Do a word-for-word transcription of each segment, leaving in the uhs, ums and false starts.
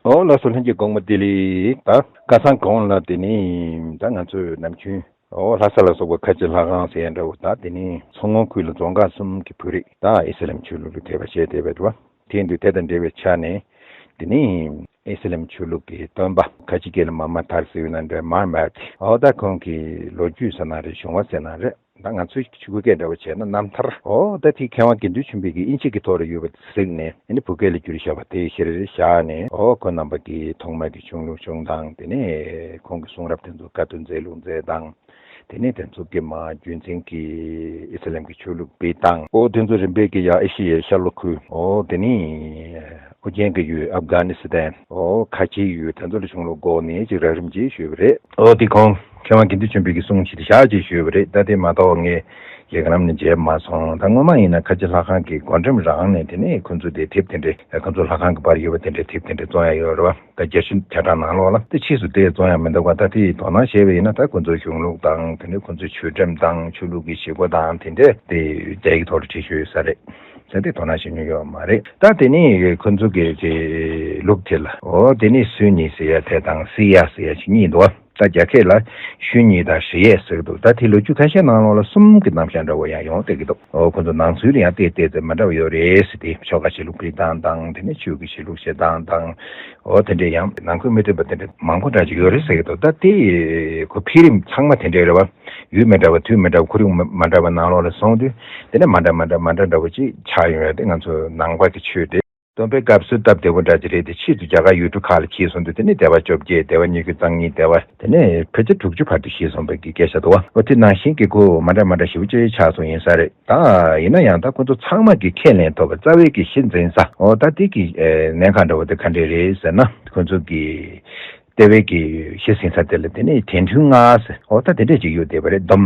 ཨོ་ལགས་སོ། ལྷན་རྒྱས་གོང་མ་བདེ་ལེགས། ད་ཁ་སང་གོང་ལ་དེ་ནི་ད་ང་ཚོས་ནམ་རྒྱུན་ཨོ་ལྷ་ས་ལ་སོགས་པ་ཁ་ཆེ་ལྷ་ཁང་ཟེར་ཡ་འདྲ་བོ། ད་དེ་ནི་མཚོ་སྔོན་ཁུལ་ལ་རྫོང་ཁག་གསུམ་གྱི་བོད་རིགས་ད་ཨི་སི་ལམ་ཆོས་ལུགས་ལ་དད་པ་བྱས་བསྡད་པ་འདུག་བ། དེ་འདུག་དེ་དང་འབྲེལ་བའི་ཆ་ནས་དེ་ནི་ཨི་སི་ལམ་ཆོས་ལུགས་ཀྱི་སྟོན་པ་ཁ་ཆེ་དགེ་ལ་མ་མ་ཐར་ཟེར་བའི་ནང་འདྲ་མར་མར་དེ་ཨོ་ད་ཁོང་གི་ལོ་རྒྱུས་ཟེར་ན་རེད། བྱུང་བ་ཟེར་ན་རེད། ད་ང་ཚོའི་ཆོས་སྐད་འདྲ་བོ་བྱས་ན་རྣམ་ཐར། ཨོ་ད་དེ་མཁས་དབང་དགེ་འདུན་ཆོས་འཕེལ་གྱིས་དབྱིན་ཇི་གི་ཐོག་ལ་ཡོད་པ་གཟིགས་ནས་ཨ་ནི་བོད་སྐད་ལ་བསྒྱུར་བཞག་པ་དེ་གཞིར་བཞག་ནས། ཨོ་ཁོ་རྣམ་པ་གིས་ཐོག་མ་གི་བྱུང་ལུགས་བྱུང་སྟངས། དེ་ནས་ཁོང་གི་གསུང་རབ་དེ་ཚོ་བཀའ་བསྡུ་མཛད་ལུགས་མཛད་སྟངས། དེ་ནས་དེ་ཚོ་གི་མ་རྒྱུན་འཛིན་གྱི་ཨི་སི་ལམ་གྱི་ཆོས་ལུགས་སྤེལ་སྟངས། ཨོ་དེ་ཚོ་རིམ་པས་ཀྱི་ཡ་ཨེ་ཤི་ཡའི་ཤར་ལྷོ་ཁུལ། ཨོ་དེ་ནས་ཨོ་རྒྱན་གྱི་ཡུལ་ཨབ་གྷ་ནི་སི་ཐན། ཨོ་ཁ་ཆེའི་ཡུལ། དེ་ཚོ་ལ་བྱུང་ལུགས་སྐོར་ནས་ཅིག་རགས་རིམ་ཅིག་ཞུས་པ་རེད། ཨོ་དེ་ཁོང་མཁས་དབང་དགེ་འདུན་ཆོས་འཕེལ་གྱི་གསུང་ཞིག་བཞག་ཅེས་ཞུས་པ་རེད། ད་དེ་མ་གཏོགས་ངས་རྒྱལ་ཁམས་ནས་མཇལ་མ་སོང་། ད་སྔོན་མ་ཡིན་ན་ཁ་ཆེ་ལྷ་ཁང་གི་སྒོ་འགྲམ་རང་ནས་དེ་ནས་ཁོ་ཚོ་དེ་དེབ་དེ་འདྲས། ཁོ་ཚོ་ལྷ་ཁང་གི་བར་ཡོད་པ་དེ་འདྲས་དེབ་དེ་འདྲས་བཙོང་ཡ་ཡོད་རེད་བ། ད་རྒྱ་གཞུང་དྲ་གྲངས་ནང་ལོགས་ལ་དེ་ཕྱིས་སུ་དེ་བཙོང་ཡ་མི་འདུག་ག་ད་དེ་དོ་སྣང་བྱས་པ་ཡིན་ན་ད་ཁོ་ཚོའི་གཞུང་ལུགས་དང་དེ་ནས་ཁོ་ཚོའི་ཆོས་ཁྲིམས་དང་ཆོས་ལུགས་ཀྱི་བྱེད་སྒོ་དང་དེ་འདྲས་དེ་རྒྱ་ཡིག་ཐོག་ལ་བྲིས་ཤོད་ས་རེད། ས་དེ་དོ་སྣང་བྱེད་མྱོང་ཡོད་མ་རེད། ད་དེ་ནས་ཁོ་ཚོ་གི་དེ་ལུགས་དེ་ལ་ཨོ་དེ་ནས་སུ་ཉི་ཟེར་ཡ་དེ་དང་སི་ཡ་ཟེར་ཡ་ཅིག་གཉིས་འདུག་ད་རྒྱ་སྐད་ལ་ཞུ་ཉི་དང་ཧྲི་ཡེ་ཟེར་གི་འདུག་ད་དེ་ལོ་རྒྱུས་ཁ་ཤས་ནང་ལོགས་ལ་གསུམ་གྱི་རྣམ་གཞག་འདྲ་བོ་ཡང་ཡོང་བསྡད་ཀྱི་འདུག་ཨོ་ཁོ་ཚོ་ནང་ཚུལ་ལ་ཡང་བལྟས་བལྟས་ཚེ་མི་འདྲ་བ་ཡོད་རེད་ཟེར། དེ་ཆོ་ག་བྱེད་ལུགས་སྤེལ་སྟངས་དང་དེ་ནས་ཆོས་ཀྱི་བྱེད་ལུགས་བྱེད་སྟངས་དང་། ཨོ་དེ་འདྲས་ཡང་ནང་ཁུལ་མི་མཐུན་པ་དེ་འདྲས་མང་པོ་འདྲ་ཅིག་ཡོད་རེད་ཟེར་གི་འདུག་ད་དེ་ཁོ་འཕེལ་རིམ་ཚང་མ་དེ་འདྲས་རེད་བ། ཡུལ་མི་འདྲ་བ། དུས་མི་འདྲ་བ། ཁོར་ཡུག་མི་མ་འདྲ་བ་ནང་ལོགས་ལ་སོང་དུས་དེ་ནས་མ་འདྲ་མ་འདྲ་མ་འདྲ་འདྲ་བོ་ཅིག་ཆགས་ཡོང་ཡ་དེ་ང་ཚོ་ནང་པ་གི་ཆོས་དེ། སྟོན་པའི་སྐབས་སུ་སྟབས་བདེ་བོ་འདྲ་ཅིག་རེད་དེ། ཕྱིས་སུ་རྒྱ་གར་ཡུལ་གྲུ་ཁག་ལ་ཁྱེར་སོང་དུས་དེ་ནས་སྡེ་བ་བཅོ་བརྒྱད། སྡེ་བ་ཉི་ཤུ་རྩ་གཉིས། སྡེ་བ་དེ་ནས་ཕལ་ཆེར་དྲུག་ཅུ་བར་དུ་ཁྱེར་སོང་བའི་གི་སྐད་ཆ་འདུག་བ། འོ་དེ་ནང་བཞིན་གྱི་ཁོ་མ་འདྲ་མ་འདྲ་ཞེ་པོ་ཅིག་ཆགས་སོང་ཡིན་ས་རེད། ད་ཡིན་ན་ཡང་ད་ཁོ་ཚོ་ཚང་མ་གི་ཁས་ལེན་ཐོབ་པའི་རྩ་བའི་གི་གཞི་འཛིན་ས། འོ་ད་དེ་གི་ཨེ་གནད་འགག་འདྲ་བོ་དེ་ག་འདྲས་རེད་ཟེར་ན། ཁོ་ཚོ་གི་ལྟེ་བའི་གི་གཞི་ཟིན་ས་དེ་ལ་དེ་ནས་དད་འདུན་ལྔ་ཟེར། འོ་ད་དེ་འདྲས་ཅིག་ཡོད་བསྡད་པ་རེད། སྡོམ།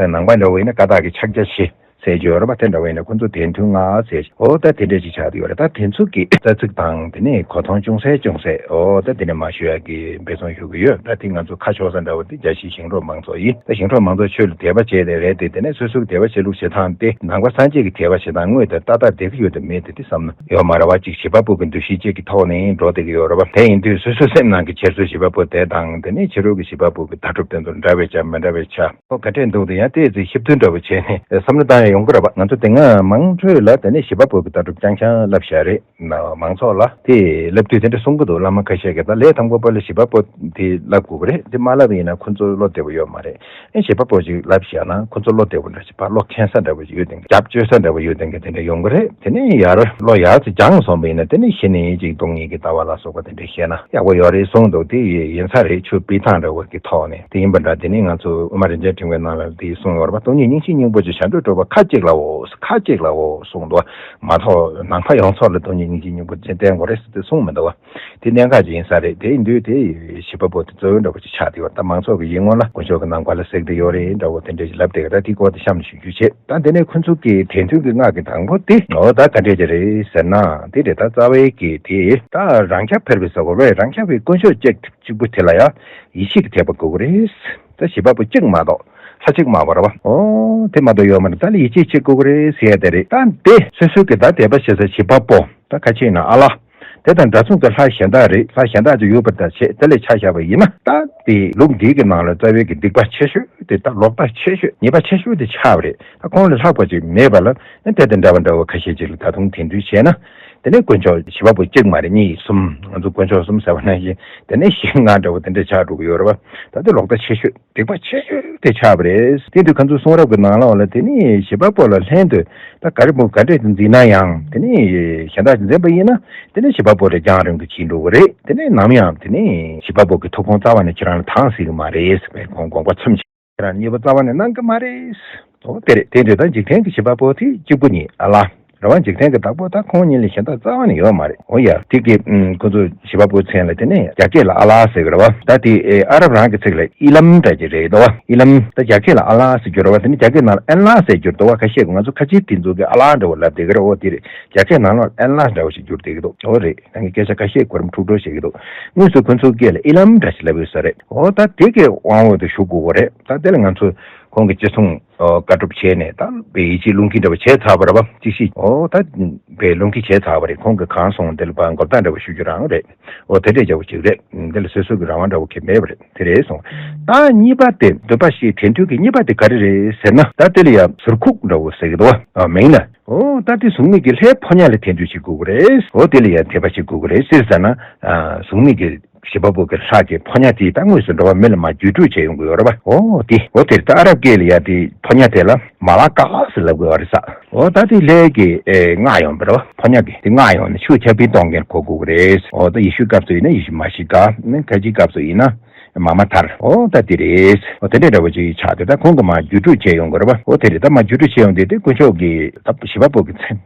ནང་པ་འདྲ་བོ་ཡིན་ན་ཀ་དག་གི་ཕྱག་རྒྱ་བཞི་ཟེར་གྱི་ཡོད་རེད་པ། དེ་འདྲ་བོ་ཡིན་ན་ཁོ་ཚོ་དད་འདུན་ལྔ་ཟེར། འོ་ད་དེ་འདྲས་ཅིག་ཆགས་བསྡད་ཡོད་རེད། ད་དེ་ཚོ་གི་རྩ་ཚིག་དང་དེ་ནས་གོ་མཐོང་ཅུང་ཟད་ཅུང་ཟད་འོ་ད་དེ་ནས་མ་ཞུ་ཡ་གི་འབད་བརྩོན་ཞུ་གི་ཡོད། ད་དེ་ང་ཚོ་ཁ་ཕྱོགས་ས་འདྲ་བོ་དེ་རྒྱལ་སྤྱིའི་ཞིང་འབྲོག་མང་ཚོགས་ཡིན། ད་ཞིང་འབྲོག་མང་ཚོགས་ཆོས་ལ་དད་པ་བྱས་ཏེ་རེད་དེ། དེ་ནས་སོ་སོའི་དད་པ་བྱེད་ལུགས་བྱེད་སྟངས་དེ་ནང་པ་སངས་རྒྱས་ཀྱི་དད་པ་བྱེད་སྟངས་དངོས་དང་ཏག་ཏག་བསྡད་ཀྱི་ཡོད་དམ་མེད་དེ་དེ་བསམ་ན་ཡོད་མ་རེད་བ། ཅིག་བྱེད་པ་པོ་གི་འདུ་ཤེས་བཅས་ཀྱི་ཐོག་ནས་འགྲོ་བསྡད་ཀྱི་ཡོད་རེད་བ། དེ་ཡིན་དུས་སོ་སོའི་སེམས་ནང་གི་འཁྱེར་སོ་བྱེད་པ་པོ་དེ་དང་དེ་ནས་ཕྱི་རོལ་གྱི་བྱེད་པ་པོ་གི་ལྟ་གྲུབ་དེ་ཚོ་འདྲ་བའི་ཆ་མི་འདྲ་བའི་ཆ། ཨོ་ག་འདྲས་འདུག་དེ་ཡང་ཏོག་ཙམ་ཞིབ་ཏུ་འདྲ་བོ་བྱས་ནས་བསམ་བློ་བཏང་ཡ་ཡོང་གི་རེད་བ། ང་ཚོ་དེ་སྔ་དམངས་ཁྲོད་ལ་དེ་ནས་བྱེད་པ་པོ་གི་ལྟ་གྲུབ་རྐྱང་རྐྱང་བསླབ་བཞག་རེད། མང་ཚོགས་ལ་དེ་བསླབ་དུས་དེ་འདྲ་གསུང་གི་འདུག་བླ་མ་ཁ་ཤས་ཀྱིས། ད་ལས་དང་པོ་པ་ལ་བྱེད་པ་པོ་དེ་བསླབ་དགོས་ཀྱི་རེད། དེ་མ་བསླབ་པ་ཡིན་ན་ཁོ་ཚོ་བློ་བདེ་པོ་ཡོད་མ་རེད། ཨེ་བྱེད་པ་པོ་ཅིག་བསླབ་བཞག་ན་ཁོ་ཚོ་བློ་བདེ་པོ་འདྲ་ཞིག་ཕར་བློ་ཁེངས་ས་འདྲ་པོ་ཞིག་ཡོད་དེ། རྒྱབ་སྐྱོར་ས་འདྲ་པོ་ཡོད་དེ་འདྲ་ཡོང་གི་རེད། དེ་ནས་ཡར་བློ་ཡར་ཚུར་སྦྱངས་སོང་བ་ཡིན་ན་དེ་ནས་གཞི་ནས་ཅིག་སྟོང་ཉིད་ཀྱི་ལྟ་བ་ལ་སོགས་པ་དེ་འདྲ་བཤད་ན་ཡག་པོ་ཡོད་རེད་གསུངས་འདུག་དེ་ཡིན་ས་རེད། ཆོས་སྤེལ་སྟངས་འདྲ་བོ་གི་ཐོག་ནས་དེ་ཡིན་པ་འདྲ། དེ་ནས་ང་ཚོ་དབུ་མ་རིན་ཆེན་ཕྲེང་བའི་ནང་ལ་དེ་གསུངས་ཡོད་རེད་པ། སྟོང་ཉིད་སྙིང་རྗེའི་སྙིང་པོ་ཆེ། བྱང་ཆུབ་སྤྲུལ་པ་ཁ་ཅིག་ལའོ། ཁ་ཅིག་ལའོ་གསུངས་འདུག་མ་གཏོགས་ནང་པ་ཡོངས་རྫོགས་ལ་སྟོང་ཉིད་སྙིང་རྗེའི་སྙིང་པོ་ཆེ་བསྟན་དགོས་རེད་ཟེར་དེ་གསུངས་མི་འདུག་བ། དེ་གནད་འགག་ཅིག་ཡིན་ས་རེད། དེ་ཡིན་དུས་དེ་བྱེད་པ་པོ་དེ་གཙོ་བོ་འདྲ་པོ་ཅིག་ཆགས་བསྡད་ཡོད། ད་མང་ཚོགས་ཀྱི་ཡིད་ངོ་ལ་དཀོན་མཆོག་གི་ནང་པ་ལ་གཟིགས་བསྡད་ཡོད་རེད་འདྲ་བོ་དེ་འདྲ་ཞིག་ལབ་བསྡད་ཀྱི། ད་དེའི་སྐོར་དེ་གཤམ་ཞུ་རྒྱུ་བྱེད། ད་དེ་ནས་ཁོ་ཚོ་གི་དད་འདུན་གྱི་སྔགས་ཀྱི་དང་པོ་དེ་འོ་ད་ག་འདྲས་ཅིག་རེད་ཟེར་ན། དེ་རེད། ད་རྩ་བའི་གི་དེ་ད་རང་ཤ་འཕེལ་བའི་ཟེར་བ་རེད། རང་ཤ་བའི་དཀོན་མཆོག་གཅིག་གཅིག་པུ་དེ་ལ་ཡང་ཡིད་ཆེས་ཀྱི་དད་པ་དགོས་ཀྱི་རེད། ད་བྱེད་པ་པོ་གཅིག་མ་གཏོགས་ལྷ་གཅིག་མ་གཏོགས་རེད་བ། འོ་དེ་མ་གཏོགས་ཡོད་མ་རེད། ད་ལ་ཡིད་ཆེས་བྱེད་དགོས་ཀྱི་རེད་ཟེར་ཡ་དེ་རེད། ད་དེ་སོ་སོའི་གི་ད་དད་པ་བྱེད་ས་བྱེད་པ་པོ་ད་ཁ་ཆེ་ན་ཨ་ལ། དེ་དང་འདྲ་མཚུངས་ཀྱི་ལྷ་གཞན་དག་རེད། ལྷ་གཞན་དག་ཅིག་ཡོད་པ་དང་བྱས་དེ་ལས་ཆ་བཞག་པ་ཡིན་ན། ད་དེ་ལུགས་འདིའི་གི་ནང་ལ་རྩ་བའི་གི་སྡིག་པ་ཆེ་ཤོས་དེ་ད་ལོག་ལྟ་ཆེ་ཤོས་ཉེས་པ་ཆེ་ཤོས་དེ་ཆགས་པ་རེད། ད་ཁོང་ལས་ལྷག་པ་ཅིག་མེད་པ་ལ་ནི་དེ་དང་འདྲ་བ་འདྲ་བ་ཁ་ཤས་ཅིག་ལ་ད་དུང་དད་འདུན་བྱས་ན། དེ་ནས་དཀོན་མཆོག་བྱེད་པ་པོ་གཅིག་མ་རེད། གཉིས་གསུམ། ང་ཚོ་དཀོན་མཆོག་གསུམ་ཟེར་བ་ནང་བཞིན་དེ་ནས་བཞི་ལྔ་འདྲ་བོ་དེ་འདྲ་ཆགས་འགྲོ་གི་ཡོད་རེད་བ། ད་དེ་ལོག་ལྟ་ཆེ་ཤོས། སྡིག་པ་ཆེ་ཤོས་དེ་ཆགས་པ་རེད། དེ་དུས་ཁོ་ཚོའི་གསུང་རབ་ཀྱི་ནང་ལོགས་ལ་དེ་ནི་བྱེད་པ་པོ་ལ་ལྷན་དུ་ད་ག་རེ་མོ་ག་འདྲས་དུ་འཛིན་ན་ཡང་། དེ་ནི་གཞན་དག་ཅིག་འཛིན་པ་ཡིན་ན་དེ་ནི་བྱེད་པ་པོ་ལ་རྒྱང་རིང་དུ་ཕྱིན་འགྲོ་གི་རེད། དེ་ནི་ནམ་ཡང་དེ་ནི་བྱེད་པ་པོ་གི་ཐུགས་དགོངས་རྩ་བ་ནས་ཁྱེད་རང་ལ་དྭངས་སྲིད་ཀྱི་མ་རེད་ཟེར་བའི་ཁོང་དགོངས་པ་མཚམས་ཆད། ཁྱེད་རང་ལ་མཉེས་པོ་རྩ་བ་ནས་གནང་གི་མ་རེད། འོ་དེ་རེད། དེ་འདྲས་ད་འཇིག་རྟེན་གྱི་བྱེད་པ་པོ་དེ་གཅིག་པུ་ཉིད་ཨ་ལ། རེད་བ། འཇིག་རྟེན་གྱི་བདག་པོ་ད་ཁོང་ཉིད་ལས་གཞན་དག་རྩ་བ་ནས་ཡོད་མ་རེད། འོ་ཡ། དེ་གི་ཁོ་ཚོ་བྱེད་པ་པོའི་མཚན་ལ་དེ་ནས་རྒྱ་སྐད་ལ་ཨ་ལ་ཟེར་གི་རེད་བ། ད་དེ་ཨ་རབ་རང་གི་ཚིག་ལ་ཨི་ལམ་འདྲ་ཅིག་རེད་དོ་བ། ཨི་ལམ། ད་རྒྱ་སྐད་ལ་ཨ་ལ་ཟེར་རྒྱུ་རེད་བ། དེ་ནས་རྒྱ་སྐད་ནང་ལ་ཨན་ལ་ཟེར་རྒྱུ་རེད་དོ་བ། ཁ་ཤས་ཀྱིས་ང་ཚོ་ཁ་ཆེ་དེ་ཚོ་གི་ཨ་ལ་འདྲ་བོ་ལབ་བསྡད་གི་རེད། འོ་དེ་རེད། རྒྱ་སྐད་ནང་ལ་ཨན་ལ་འདྲ་བོ་ཞིག་བསྒྱུར་བསྡད་གི་འདུག་འོ་རེད། ད་ངས་སྐད་ཆ་ཁ་ཤས་གོ་རིམ་འཁྲུག་འགྲོ་བྱེད་ཀྱི་འདུག་དངོས་སུ་ཁོ་ཚོའི་སྐད་ལ་ཨི་ལམ་འདྲ་ཞིག་ལབ་ཡོད་ས་རེད། འོ་ད་དེ་གི་དབང་འོག་ཏུ་ཞུགས་དགོས་གི་རེད། ད་དེ་ལ་ང་ཚོ་ ཁོང་གི་ཅི་གསུང་ཨོ་བཀའ་སྒྲུབ་བྱས་ནས་ད་དཔེ་ཡིད་ཆེས་རླུང་འཕྲིན་འདྲ་བོ་བྱས་ཚར་བ་རེད་པ། ཅི་ཞིག་ཨོ་ད་དཔེ་རླུང་འཕྲིན་བྱས་ཚར་བ་རེད། ཁོང་གི་གང་གསུང་དེ་ལ་ཕར་མགོ་བཏགས་འདྲ་བོ་ཞུ་རྒྱུ་རང་རེད། ཨོ་དེ་འདྲས་རྒྱག་པ་ཅིག་རེད། འདི་ལ་སོ་སོ་གི་རང་དབང་འདྲ་བོ་གང་ཡང་མེད་པ་རེད། དེ་རེད་སོང་། ད་གཉིས་པ་དེ་འདོད་པ་བཞི་དེང་དུས་ཀྱི་གཉིས་པ་དེ་ག་རེ་རེད་ཟེར་ན། ད་དེ་ལ་ཡ་ཟུར་ཁུག་འདྲ་བོ་ཟེར་གི་འདུག་བ། ཨ་མིང་ལ། ཨོ་ད་དེ་གཟུགས་མེད་ཀྱི་ལྷའི་ཕོ་ཉ་ལ་དེང་དུས་བྱེད་དགོས་ཀྱི་རེད། ཨོ་དེ་ལ་ཡ་དད་པ་བྱེད་དགོས་ཀྱི་རེད། ཅི་ཟེར་ན་གཟུགས་མེད་ཀྱི་བྱེད་པ་པོ་གི་ལྷ་གི་ཕོ་ཉ་དེ་ད་དངོས་སུ་འགྲོ་བ་མི་ལ་མར་རྒྱུད་སྤྲོད་བྱས་ཡོང་གི་ཡོད་རེད་པ། ཨོ་དེ་ཨོ་དེར་ད་ཨ་རབ་སྐད་ལ་ཡ་དེ་ཕོ་ཉ་དེ་ལ་མ་ལ་ཀ་ཟེར་ལབ་དགོས་པ་རེད་ས། ཨོ་ད་དེ་ལྷའི་གི་ཨེ་མངགས་ཡོང་བ་རེད་པ། ཕོ་ཉ་གི་དེ་མངགས་ཡོང་ནས་ཆོས་ཁྱབ་སྤེལ་གཏོང་མཁན་གོ་དགོས་ཀྱི་རེད། ཨོ་ད་ཡེ་ཤུའི་སྐབས་སུ་ཡིན་ན་ཡེ་ཤུ་མ་ཤི་ཀ། ནི་ཁ་ཆེའི་སྐབས་སུ་ཡིན་ན་མ་མ་ཐར། ཨོ་ད་དེ་རེད། ཨོ་དེ་འདྲ་འདྲ་བོ་ཅིག་ཆགས་ཏེ་ད་ཁོང་གི་མར་རྒྱུད་སྤྲོད་བྱས་ཡོང་གི་རེད་པ། ཨོ་དེ་རེད། ད་མར་རྒྱུད་སྤྲོད་བྱས་ཡོང་དེ་དེ་དཀོན་མཆོག་གི་ད་བྱེད་པ་པོ་གི་མཚན།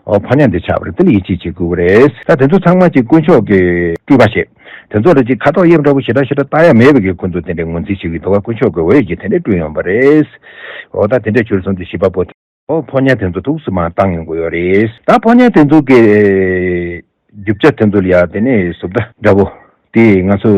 ཨོ་ཕོ་ཉ་འདི་ཆགས་པ་རེད། དེ་ལ་ཡིད་ཆེས་བྱེད་དགོས་ཀྱི་རེད། ད་དེ་ཚོ་ཚང་མ་ཅིག་དཀོན་མཆོག་གི་སྤྲུལ་པ་བྱས། དེ་ཚོ་ལ་ཅིག་ཁ་དོག་དབྱིབས་འདྲ་བོ་ཞེ་དྲག་ཞེ་དྲག་བཏགས་ཡ་མེད་པའི་གི་ཁོ་ཚོ་དེ་འདྲའི་ངོས་འཛིན་བྱེད་ཀྱི་འདུག་ག། དཀོན་མཆོག་གི་འོས་ཀྱིས་དེ་འདྲའི་བསྐྲུན་ཡོང་བ་རེད། ཨོ་ད་དེ་འདྲ་བྱུང་སོང་དུས་བྱེད་པ་པོ་དེ། ཨོ་ཕོ་ཉ་དེ་ཚོ་ཐུགས་སུ་མར་བཏང་ཡོང་གི་ཡོད་རེད། ད་ཕོ་ཉ་དེ་ཚོ་གི་རྒྱུ་ཆ་དེ་ཚོ་ལ་ཡ་དེ་ནས་བཟོ་ལྟ་འདྲ་བོ། དེ་ང་ཚོ་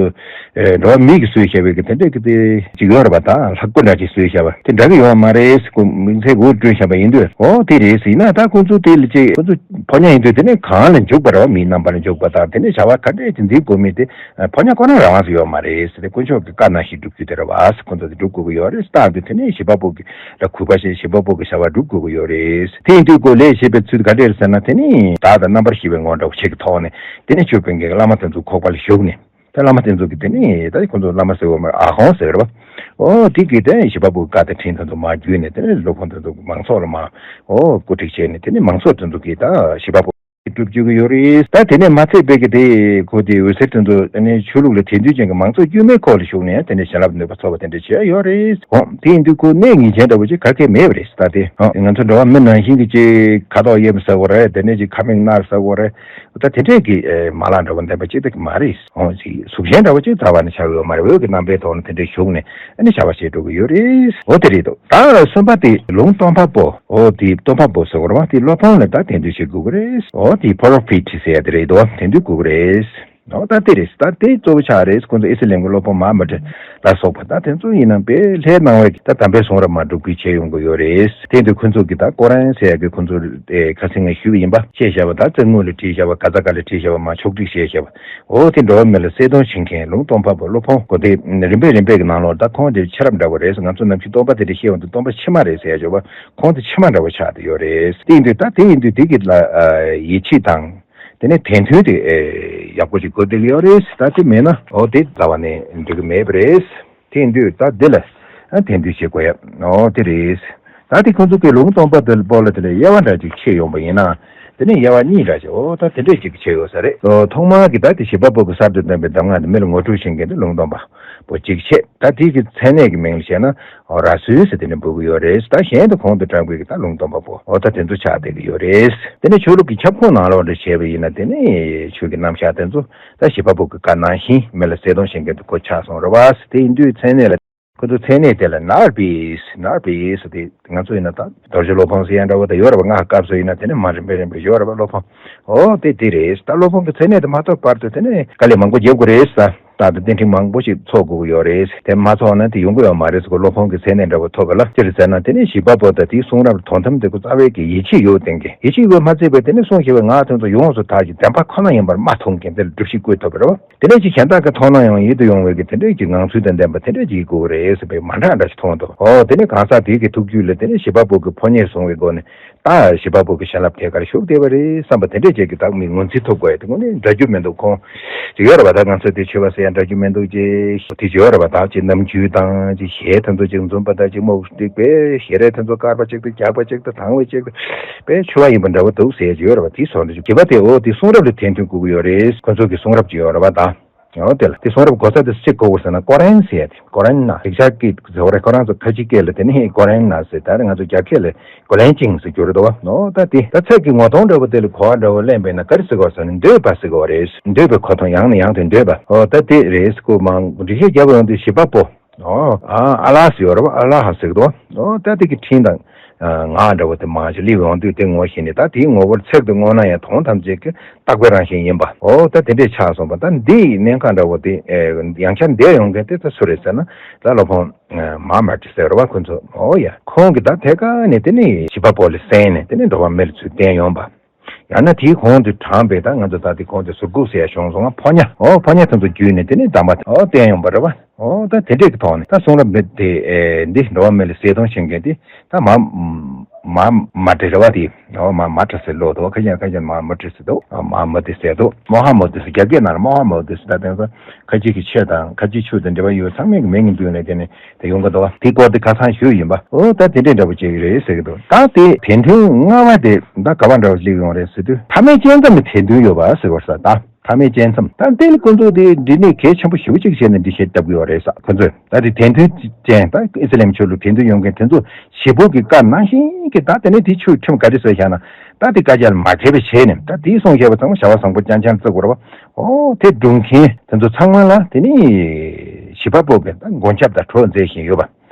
ཨེ་འགྲོ་བ་མི་གིས་བཟོས་བཞག་པའི་གི་དེ་འདྲ་གི་དེ་ཅིག་ཡོད་རེད་པ། ད་ལྷ་སྐུ་འདྲ་ཅིག་བཟོས་བཞག་པ་དེ་འདྲ་གི་ཡོད་མ་རེད། སྐུ་མིང་ཚེ་འུར་བསྐྲུན་བཞག་པ་ཡིན་དུས། ཨོ་དེ་རེད། ཡིན་ན་ད་ཁོ་ཚོ་དེ་ལ་ཅིག་ཁོ་ཚོ་ཕོ་ཉ་ཡིན་དུས་དེ་ནས་གང་ལ་འཇུག་པ་རེད་པ། མིའི་རྣམ་པ་ལ་འཇུག་པ་དང་དེ་ནས་བྱ་བ་ག་འདྲས་ཅིག་འཛིན་དགོས་མིན་དེ་ཕོ་ཉ་ཁོ་རང་རང་དབང་དུ་ཡོད་མ་རེད་ཟེར་ཏེ། དཀོན་མཆོག་གི་བཀའ་ནང་བཞིན་སྒྲུབ་རྒྱུ་དེ་རེད་པ། ཁོ་ཚོ་དེ་སྒྲུབ་དགོས་ཀྱི་ཡོད་རེད། ད་དེ་དེ་ནས་བྱེད་པ་པོ་གི་ལ་གུས་པ་བྱས། བྱེད་པ་པོ་གི་བྱ་བ་སྒྲུབ་དགོས་ཀྱི་ཡོད་རེད། དེ་ཡིན་དུས་ཁོ་ལས་བྱེད་པའི་ཚུལ་ག་འདྲས་རེད་ཟེར་ན། དེ་ནི་བདག་དང་རྣམ་པར་ཤེས་པའི་ངོ་འདྲ་བོ་ཞིག་གི་ཐོག་ནས་དེ་ནས་ཆོས་དཔོན་གྱི་བླ་མ་དེ་ཚོ་ཁོག་པ་ལ་ཞུགས་ནས། ད་བླ་མ་དེ་ཚོ་གིས་དེ་ནི་ད་ཁོ་ཚོ་བླ་མ་ཟེར་བ་མ་རེད། ཨ་ཧོང་ཟེར་བ་རེད་པ། ཨོ་དེ་གིས་དེ་བྱེད་པ་པོའི་བཀའ་དང་དྲིན་དེ་ཚོ་མར་བརྒྱུད་ནས་དེ་ནས་སློབ་དཔོན་དེ་ཚོ་མང་ཚོགས་ལ་མར་ཨོ་བཀོད་སྒྲིག་བྱས་ནས། དེ་ནས་མང་ཚོགས་དེ་ཚོ་གིས་ད་བྱེད་པ་པོ་སྒྲུབ་བཅུག་གི་ཡོད་རེད། ད་དེ་ནས་མ་ཚད་པའི་གི་དེ་ཁོ་དེ་འོད་ཟེར་དེ་ཚོ་ཨ་ནི་ཆོས་ལུགས་ལ་དད་འདུན་ཅན་གྱི་མང་ཚོགས་དཀྱུས་མའི་ཁོག་ལ་ཞུགས་ནས་དེ་ནས་བྱིན་རླབས་ནུས་པ་ཚོགས་པ་དེ་འདྲ་བྱས་ཡོད་རེད། འོ་དེ་ཡིན་དུས་ཁོ་གནས་ངེས་ཅན་འདྲ་བོ་ཅིག་ག་གེ་མེད་པ་རེད། ད་དེ་ཨ་ང་ཚོ་འགྲོ་བ་མི་ནང་བཞིན་གྱི་ཅིག་ཁ་དོག་དབྱིབས་ཟེར་དགོས་རེད། དེ་ནས་ཅིག་ཁ་མིག་དམར་ཟེར་དགོས་རེད། ད་དེ་འདྲས་ཀྱི་ཨེ་མ་ལག་འདྲ་བོ་ལྡན་པ་ཅིག་ད་གི་མ་རེད། འོ་ཅིག་གཟུགས་ཅན་འདྲ་བོ་ཅིག་རྩ་བ་ནས་ཆགས་ཡོད་མ་རེད། འོད་ཀྱི་རྣམ་པའི་ཐོག་ནས་དེ་འདྲས་ཞུགས་ནས་ཨ་ནི་བྱ་བ་བྱེད་འགྲོ་གི་ཡོད་རེད། འོ་དེ་རེད་འདུག། ད་གསུམ་པ་དེ་ལུང་སྟོན་པ་པོ། འོ་དེ་སྟོན་པ་པོ་ཟེར་བ་རེད་པ། དེ་སློབ་དཔོན་ལ་ད་དེ་འདྲས་བྱེད་དགོས་ཀྱི་རེད། འོ་དེ་པོ་རོ་ཕི་ཊི་ཟེར་ཡ་དེ་རེད་འདུག། དེ་འདྲས་དགོས་ཀྱི་རེད། འོ་ད་དེ་རེད། ད་དེ་གཙོ་བོ་ཆགས་རེད། ཁོང་ཚོ་ཨི་སི་ལམ་གྱི་སློབ་དཔོན་མ་ཧ་མ་ཏི་ལ་སོགས་པ་ད་དེ་ཚོ་ཡིན་ན་དཔེ་ལྷའི་སྣང་བའི་ད་དམ་པའི་གསུང་རབ་མར་སྒྲུབ་བརྒྱུད་བྱས་ཡོང་གི་ཡོད་རེད། དེ་དུས་ཁོ་ཚོ་གིས་ད་ཀོ་རན་ཟེར་ཡག་གི་ཁོ་ཚོ་ཨེ་ཁ་སང་ངས་ཞུས་པ་ཡིན་པ། བཤད་བཞག་པ་ད་རྩེད་མོ་ལ་བྲིས་བཞག་པ། ག་ས་ག་ལ་བྲིས་བཞག་པ་མར་ཕྱོགས་སྒྲིག་བྱས་བཞག་པ། འོ་དེ་འགྲོ་བ་མི་ལ་གསལ་སྟོན་བྱེད་མཁན་ལུང་སྟོན་པ་པོ་སློབ་དཔོན་གོ་དེ་རིམ་པས་རིམ་པས་ཀྱི་ནང་ལོགས་ད་ཁོང་དེ་ཆེ་རབས་འདྲ་བོ་རེད། ང་ཚོ་ནམ་རྒྱུན་སྟོན་པ་དེ་འདྲ་བཤད་ཡོང་དུས་སྟོན་པ་ཕྱི་མ་རེད་ཟེར་ཡ་ཅོག་པ། ཁོང་དེ་ཕྱི་མ་འདྲ་བོ་ཆགས་བསྡད་ཡོད་རེད། དེ་ཡིན་དུས་ད་དེ་ཡིན་དུས་དེ་གི་ལ་ཡིད་ཆེས་དང་། དེ་ནས་དད་འདུན་དེ་ཨེ་ཡག་པོ་ཞིག་དགོས་བསྡད་ཀྱི་ཡོད་རེད། ད་དེ་མེད་ན་འོ་དེ་རྩ་བ་ནས་འགྲིག་གི་མེད་པ་རེད། དེ་ཡིན་དུས་ད་འདི་ལ་ཨ་དད་འདུན་བྱེད་དགོས་ཡ་འོ་དེ་རེད། ད་དེ་ཁོང་ཚོ་གི་ལུང་སྟོན་པ་དེ་པོ་ལ་དེ་ལ་དབྱེ་བ་འདྲ་ཅིག་ཕྱེ་ཡོང་པ་ཡིན་ན། དེ་ནས་དབྱེ་བ་གཉིས་འདྲ་ཅིག་འོ་ད་དེ་འདྲས་ཅིག་ཕྱེ་ཡོད་ས་རེད། ཨོ་ཐོག་མར་གི་ད་དེ་བྱེད་པ་པོ་གི་གསར་དུ་བཏོན་པའི་གདམས་ངག་དེ་མི་ལ་ངོ་སྤྲོད་བྱེད་མཁན་དེ་ལུང་སྟོན་པ་པོ་གཅིག་བྱས། ད་དེ་གི་མཚན་གནས་ཀྱི་མིང་ལ་བྱས་ན། ཨོ་ར་སུལ་ཟེར་དེ་ནས་འབོད་ཀྱི་ཡོད་རེད། ད་གཞན་དུ་གོང་དུ་དྲངས་པའི་ད་ལུང་སྟོན་པ་པོ་ཨོ་ད་དེ་ཚོ་ཆགས་བསྡད་ཀྱི་ཡོད་རེད། དེ་ནས་ཆོས་ལུགས་ཀྱི་ཁྱབ་ཁོངས་ནང་ལོགས་འདྲ་བྱས་པ་ཡིན་ན། དེ་ནས་ཆོས་ཀྱི་རྣམ་གཞག་དེ་ཚོ་ད་བྱེད་པ་པོ་གི་བཀའ་ནང་བཞིན་མི་ལ་གསལ་སྟོན་བྱེད་མཁན་དུ་ཁོ་ཆགས་སོང་རེད་བ། དེ་ཡིན་དུས་མཚན་གནས་ལ་ཁོ་ཚོ་མཚན་གནས་དེ་ལ་ནར་བིས་ནར་བིས་ཟེར་དེ་ང་ཚོ་ཡིན་ན་ད་རྡོ་རྗེ་སློབ་དཔོན་ཟེར་ཡ་འདྲ་བོ་ད་ཡོད་རེད་བ། སྔགས་སྐབས་སུ་ཡིན་ན་དེ་ནས་མར་རིམ་པས་རིམ་པས་ཡོད་རེད་བ་སློབ་དཔོན། ཨོ་དེ་དེ་རེད། ད་སློབ་དཔོན་གི་མཚན་གནས་དེ་མ་ཐོབ་བར་དུ་དེ་ནས་དཀའ་ལས་མང་པོ་རྒྱབ་དགོས་རེད་ཟེར། ད་ལྟ་གཏན་ཁྲིམས་མང་པོ་ཞིག་འཚོགས་དགོས་ཀྱི་ཡོད་རེད། དེ་མ་འཚོགས་ན་དེ་ཡོང་གི་ཡོད་མ་རེད་ཟེར་གོ། སློབ་དཔོན་གྱི་མཚན་གནས་འདྲ་བོ་ཐོབ་པ་ལ་ཅི་རེད་ཟེར་ན། དེ་ནས་བྱེད་པ་པོ་དང་དེའི་གསུང་རབ་དོན་དམ་དེ་ཁོ་རྩ་བའི་གི་ཡིད་ཆེས་ཡོད་བསྟན་གི། ཡིད་ཆེས་ཡོད་མ་ཚད་པའི་དེ་ནས་གསུངས་བཞག་པའི་ངག་དེ་ཚོ་ཡོངས་སུ་དག་ཅིང་བདེན་པ་ཁོ་ན་ཡིན་པར་མ་མཐོང་མཁན་དེ་ལ་སྒྲུབ་བྱེད་བཀོད་ཐུབ་པ་རེད་བ། དེ་ནས་ཅིག་གཞན་དག་གི་མཐོང་སྣང་ཡང་ཡིད་དུ་ཡོང་བའི་གི་དེ་འདྲའི་གི་ངང་ཚུལ་དང་ལྡན་པ་དེ་འདྲ་ཅིག་དགོས་རེད་ཟེར་བའི་མ་འདྲ་འདྲ་ཞིག་མཐོང་འདུག། ཨོ་དེ་ནས་གང་ཟག་དེའི་གི་ཐུགས་རྒྱུད་ལ་དེ་ནས་བྱེད་པ་པོ་གི་ཕོ་ཉས་བཟུང་བའི་སྒོ་ནས། ད་བྱེད་པ་པོ་གི་བྱིན་རླབས་ཐད་ཀར་ཞུགས་བསྡད་པ་རེད་བསམ་པ་དེ་འདྲས་ཅིག་གི་ད་མི་ངོས་འཛིན་ཐུབ་དགོས་ཡ་དེ་དངོས་གནས་འདྲ་རྒྱུ་མི་འདུག། ཁོང་ཅིག་ཡོད་རེད་བ། ད་ང་ཚོ་དེ་ཆོས་པ་ཟེར་ཡ་འདྲ་རྒྱུ་མི་འདུག་ཅེས་དེ་ཅིག་ཡོད་རེད་བ། ད་ཅིག་ནམ་རྒྱུན་དང་ཅིག་གཞས་དེ་ཚོ་ཅིག་འཛོམས་པ་དང་ཅིག་སྨུག་སྟེགས་པས་ཞལ་རས་དེ་ཚོ་དཀར་པ་ཅིག་དང་རྒྱགས་པ་ཅིག་དང་དྭངས་བ་ཅིག་དང་དཔེ་ཆོས་པ་ཡིན་པ་འདྲ་བོ་འདུག་ཟེར་ཡ་ཅིག་ཡོད་རེད་བ། དེ་སོགས་འདྲ་ཅིག་བྱེད་པ་དེ་འོ་དེ་གསུང་རབ་ལ་དད་འདུན་དགོས་ཀྱི་ཡོད་རེད། ཁོ་ཚོ་གི་གསུང་རབ་ཅིག་ཡོད་རེད་བ་ད། འོ་དེ་ལ་དེ་གསུང་རབ་གོ་ས་དེ་སུ་གཅིག་གོ་དགོས་ཟེར་ན། ཀོ་རན་ཟེར་ཡ་དེ། ཀོ་རན་ན་རིག་གཞག་གི་ཟེར་བ་རེད། ཁོ་རང་ཚོ་ཁ་ཆེ་སྐད་ལ་དེ་ནི་ཀོ་རན་ན་ཟེར། ད་རེས་ང་ཚོ་རྒྱ་སྐད་ལ་ཀོ་ལན་ཅིང་ཟེར་གྱི་ཡོད་རེད་དོ། འོ་ད་དེ་ད་ཚིག་གི་ངོ་གདོང་འདྲ་བོ་དེ་ལ་གོ་བ་འདྲ་བོ་ལེན་པས་ན་ག་རེ་ཟེར་དགོས་ཟེར་ན། འདོད་པ་ཟེར་དགོས་རེད། འདོད་པའི་གོ་དོན་ཡང་ནས་ཡང་དུ་འདོད་པ། འོ་ད་དེ་རེད་ཟེར་གོ། མང་འགྲེལ་བཤད་རྒྱབ་ཡོང་དུས་བྱེད་པ་པོ། ཨོ། ཨ་ཨ་ལ་ཟེར་ཡོད་རེད་པ། ཨ་ལ་ཧ་ཟེར་གི་འདུག། ཨོ་ད་དེ་གི་འཕྲིན་དང་ ངག་འདྲ་བོ་དེ་མང་ཆེ་སླེབས་ཡོང་དུས་དེ་ངོ་ཤེས་ནས། ད་དེའི་ངོ་བོར་ཚིག་ཏུ་བསྔོས་ན་ཡང་དོན་ཐམས་ཅད་ཀྱི་རྟག་པའི་རང་བཞིན་ཡིན་པ། འོ་ད་དེ་འདྲས་ཆགས་སོང་བ། ད་འདི་ཡི་གནད་འགག་འདྲ་བོ་དེ་ཡང་བསྐྱར་འདས་ཡོང་མཁན་དེ་ད་སུ་རེད་ཟེར་ན། ད་སློབ་དཔོན་མ་མ་ཏྲི་ཟེར་བ་ཁོ་ཚོ། འོ་ཡ། ཁོང་གིས་ད་ཐད་ཀར་ནས་དེ་ནས་བྱིས་པ་པོ་ལ་གསན་ནས། དེ་ནས་འགྲོ་བ་མི་ལ་ཚུར་བསྟན་ཡོང་བ། ཡང་ན་དེའི་གོང་དུ་དྲངས་པའི། ད་ང་ཚོ་ད་དེ་གོང་དུ་ཟུར་འགོག་ཟེར་ཡ་བྱུང་སོང་ང་། ཕོ་ཉ། འོ་ཕོ་ཉ་དེ་ཚོ་བརྒྱུད་ནས་དེ་ནས་གདམས་པ། འོ་བསྟན་ཡོང་བ་རེད་བ། འོ་ད་དེ་འདྲས་ཀྱི་ཐོག་ནས་ད་གསུང་རབ་འདི་དེ་འདི་འགྲོ་བ་མི་ལ་གསལ་སྟོན་བྱེད་མཁན་དེ་ད་མ་མ་མ་ཏྲི་རེད་བ། དེ། འོ་མ་མ་ཏྲི་ཟེར་ལོ་དོ། ཁ་ཤས་ཁ་ཤས་མ་མ་ཏྲི་ཟེར་དོ། མ་མ་ཏྲི་ཟེར་དོ། མོ་ཧ་མོ་ཏི་ཟེར། རྒྱ་སྐད་ནང་ལ་མོ་ཧ་མོ་ཏི་ཟེར། ད་དེང་སང་ཁ་ཅིག་གི་ཆོས་དང་ཁ་ཅིག་ཆོས་དང་འབྲེལ་བ་ཡོད་ཚང་མས་ཀྱི་མིང་གི་འདུག་ནས་དེ་ནས་དེ་ཡོང་གི་འདུག་བ། དེ་སྐོར་དེ་ཁ་སང་ཞུས་ཡིན་པ། འོ་ད་དེ་འདྲས་འདྲ་པོ་བྱེད་ཀྱི་རེད་ཟེར་གྱི་འདུག། ད་དེ་དད་འདུན་ལྔ་པ་དེ་ད་ག་བ་འདྲ་བོ་སླེབས་ཡོང་རེད་ཟེར་དུས། ཐ་མལ་བཅད་མཚམས་ལ་དད་འདུན་ཡོད་པ་ཟེར་བར་ས། ད་ཐ་མལ་བཅད་མཚམས། ད་དེ་ལ་ཁོ་ཚོ་དེ་འབྲི་ནས་གལ་ཆེན་པོ་ཞེ་པོ་ཅིག་བྱས་ནས་འབྲི་བཤད་བཏབ་ཀྱི་ཡོད་རེད་ས། ཁོ་ཚོས་ད་དེ་དད་འདུན་ཅན། ད་ཨི་སི་ལམ་ཆོས་ལུགས་དད་འདུན་ཡོད་མཁན་དེ་ཚོ་བྱིས་པོ་གི་བཀའ་ནང་བཞིན་གྱི། ད་དེ་ནས་དེ་ཆོས་ཁྲིམས་ག་རེ་བཟོས་བཞག་ན། ད་དེ་བཀའ་རྒྱ་ལ་མ་བརྩི་བ་བྱས་ནས། ད་དེས་གསུངས་བཞག་པ་ཚང་མ་བྱ་བ་བཟང་པོ་རྐྱང་རྐྱང་བརྩི་དགོས་རེད་བ། འོ་དེ་སྒྲུབ་མཁན་དེ་ཚོ་ཚང་མ་ལ་དེ་ནི་བྱིས་པ་པོ་གི་ད་མགོན་སྐྱབས་དང་གྲོགས་མཛད་བཞིན་ཡོད་པ།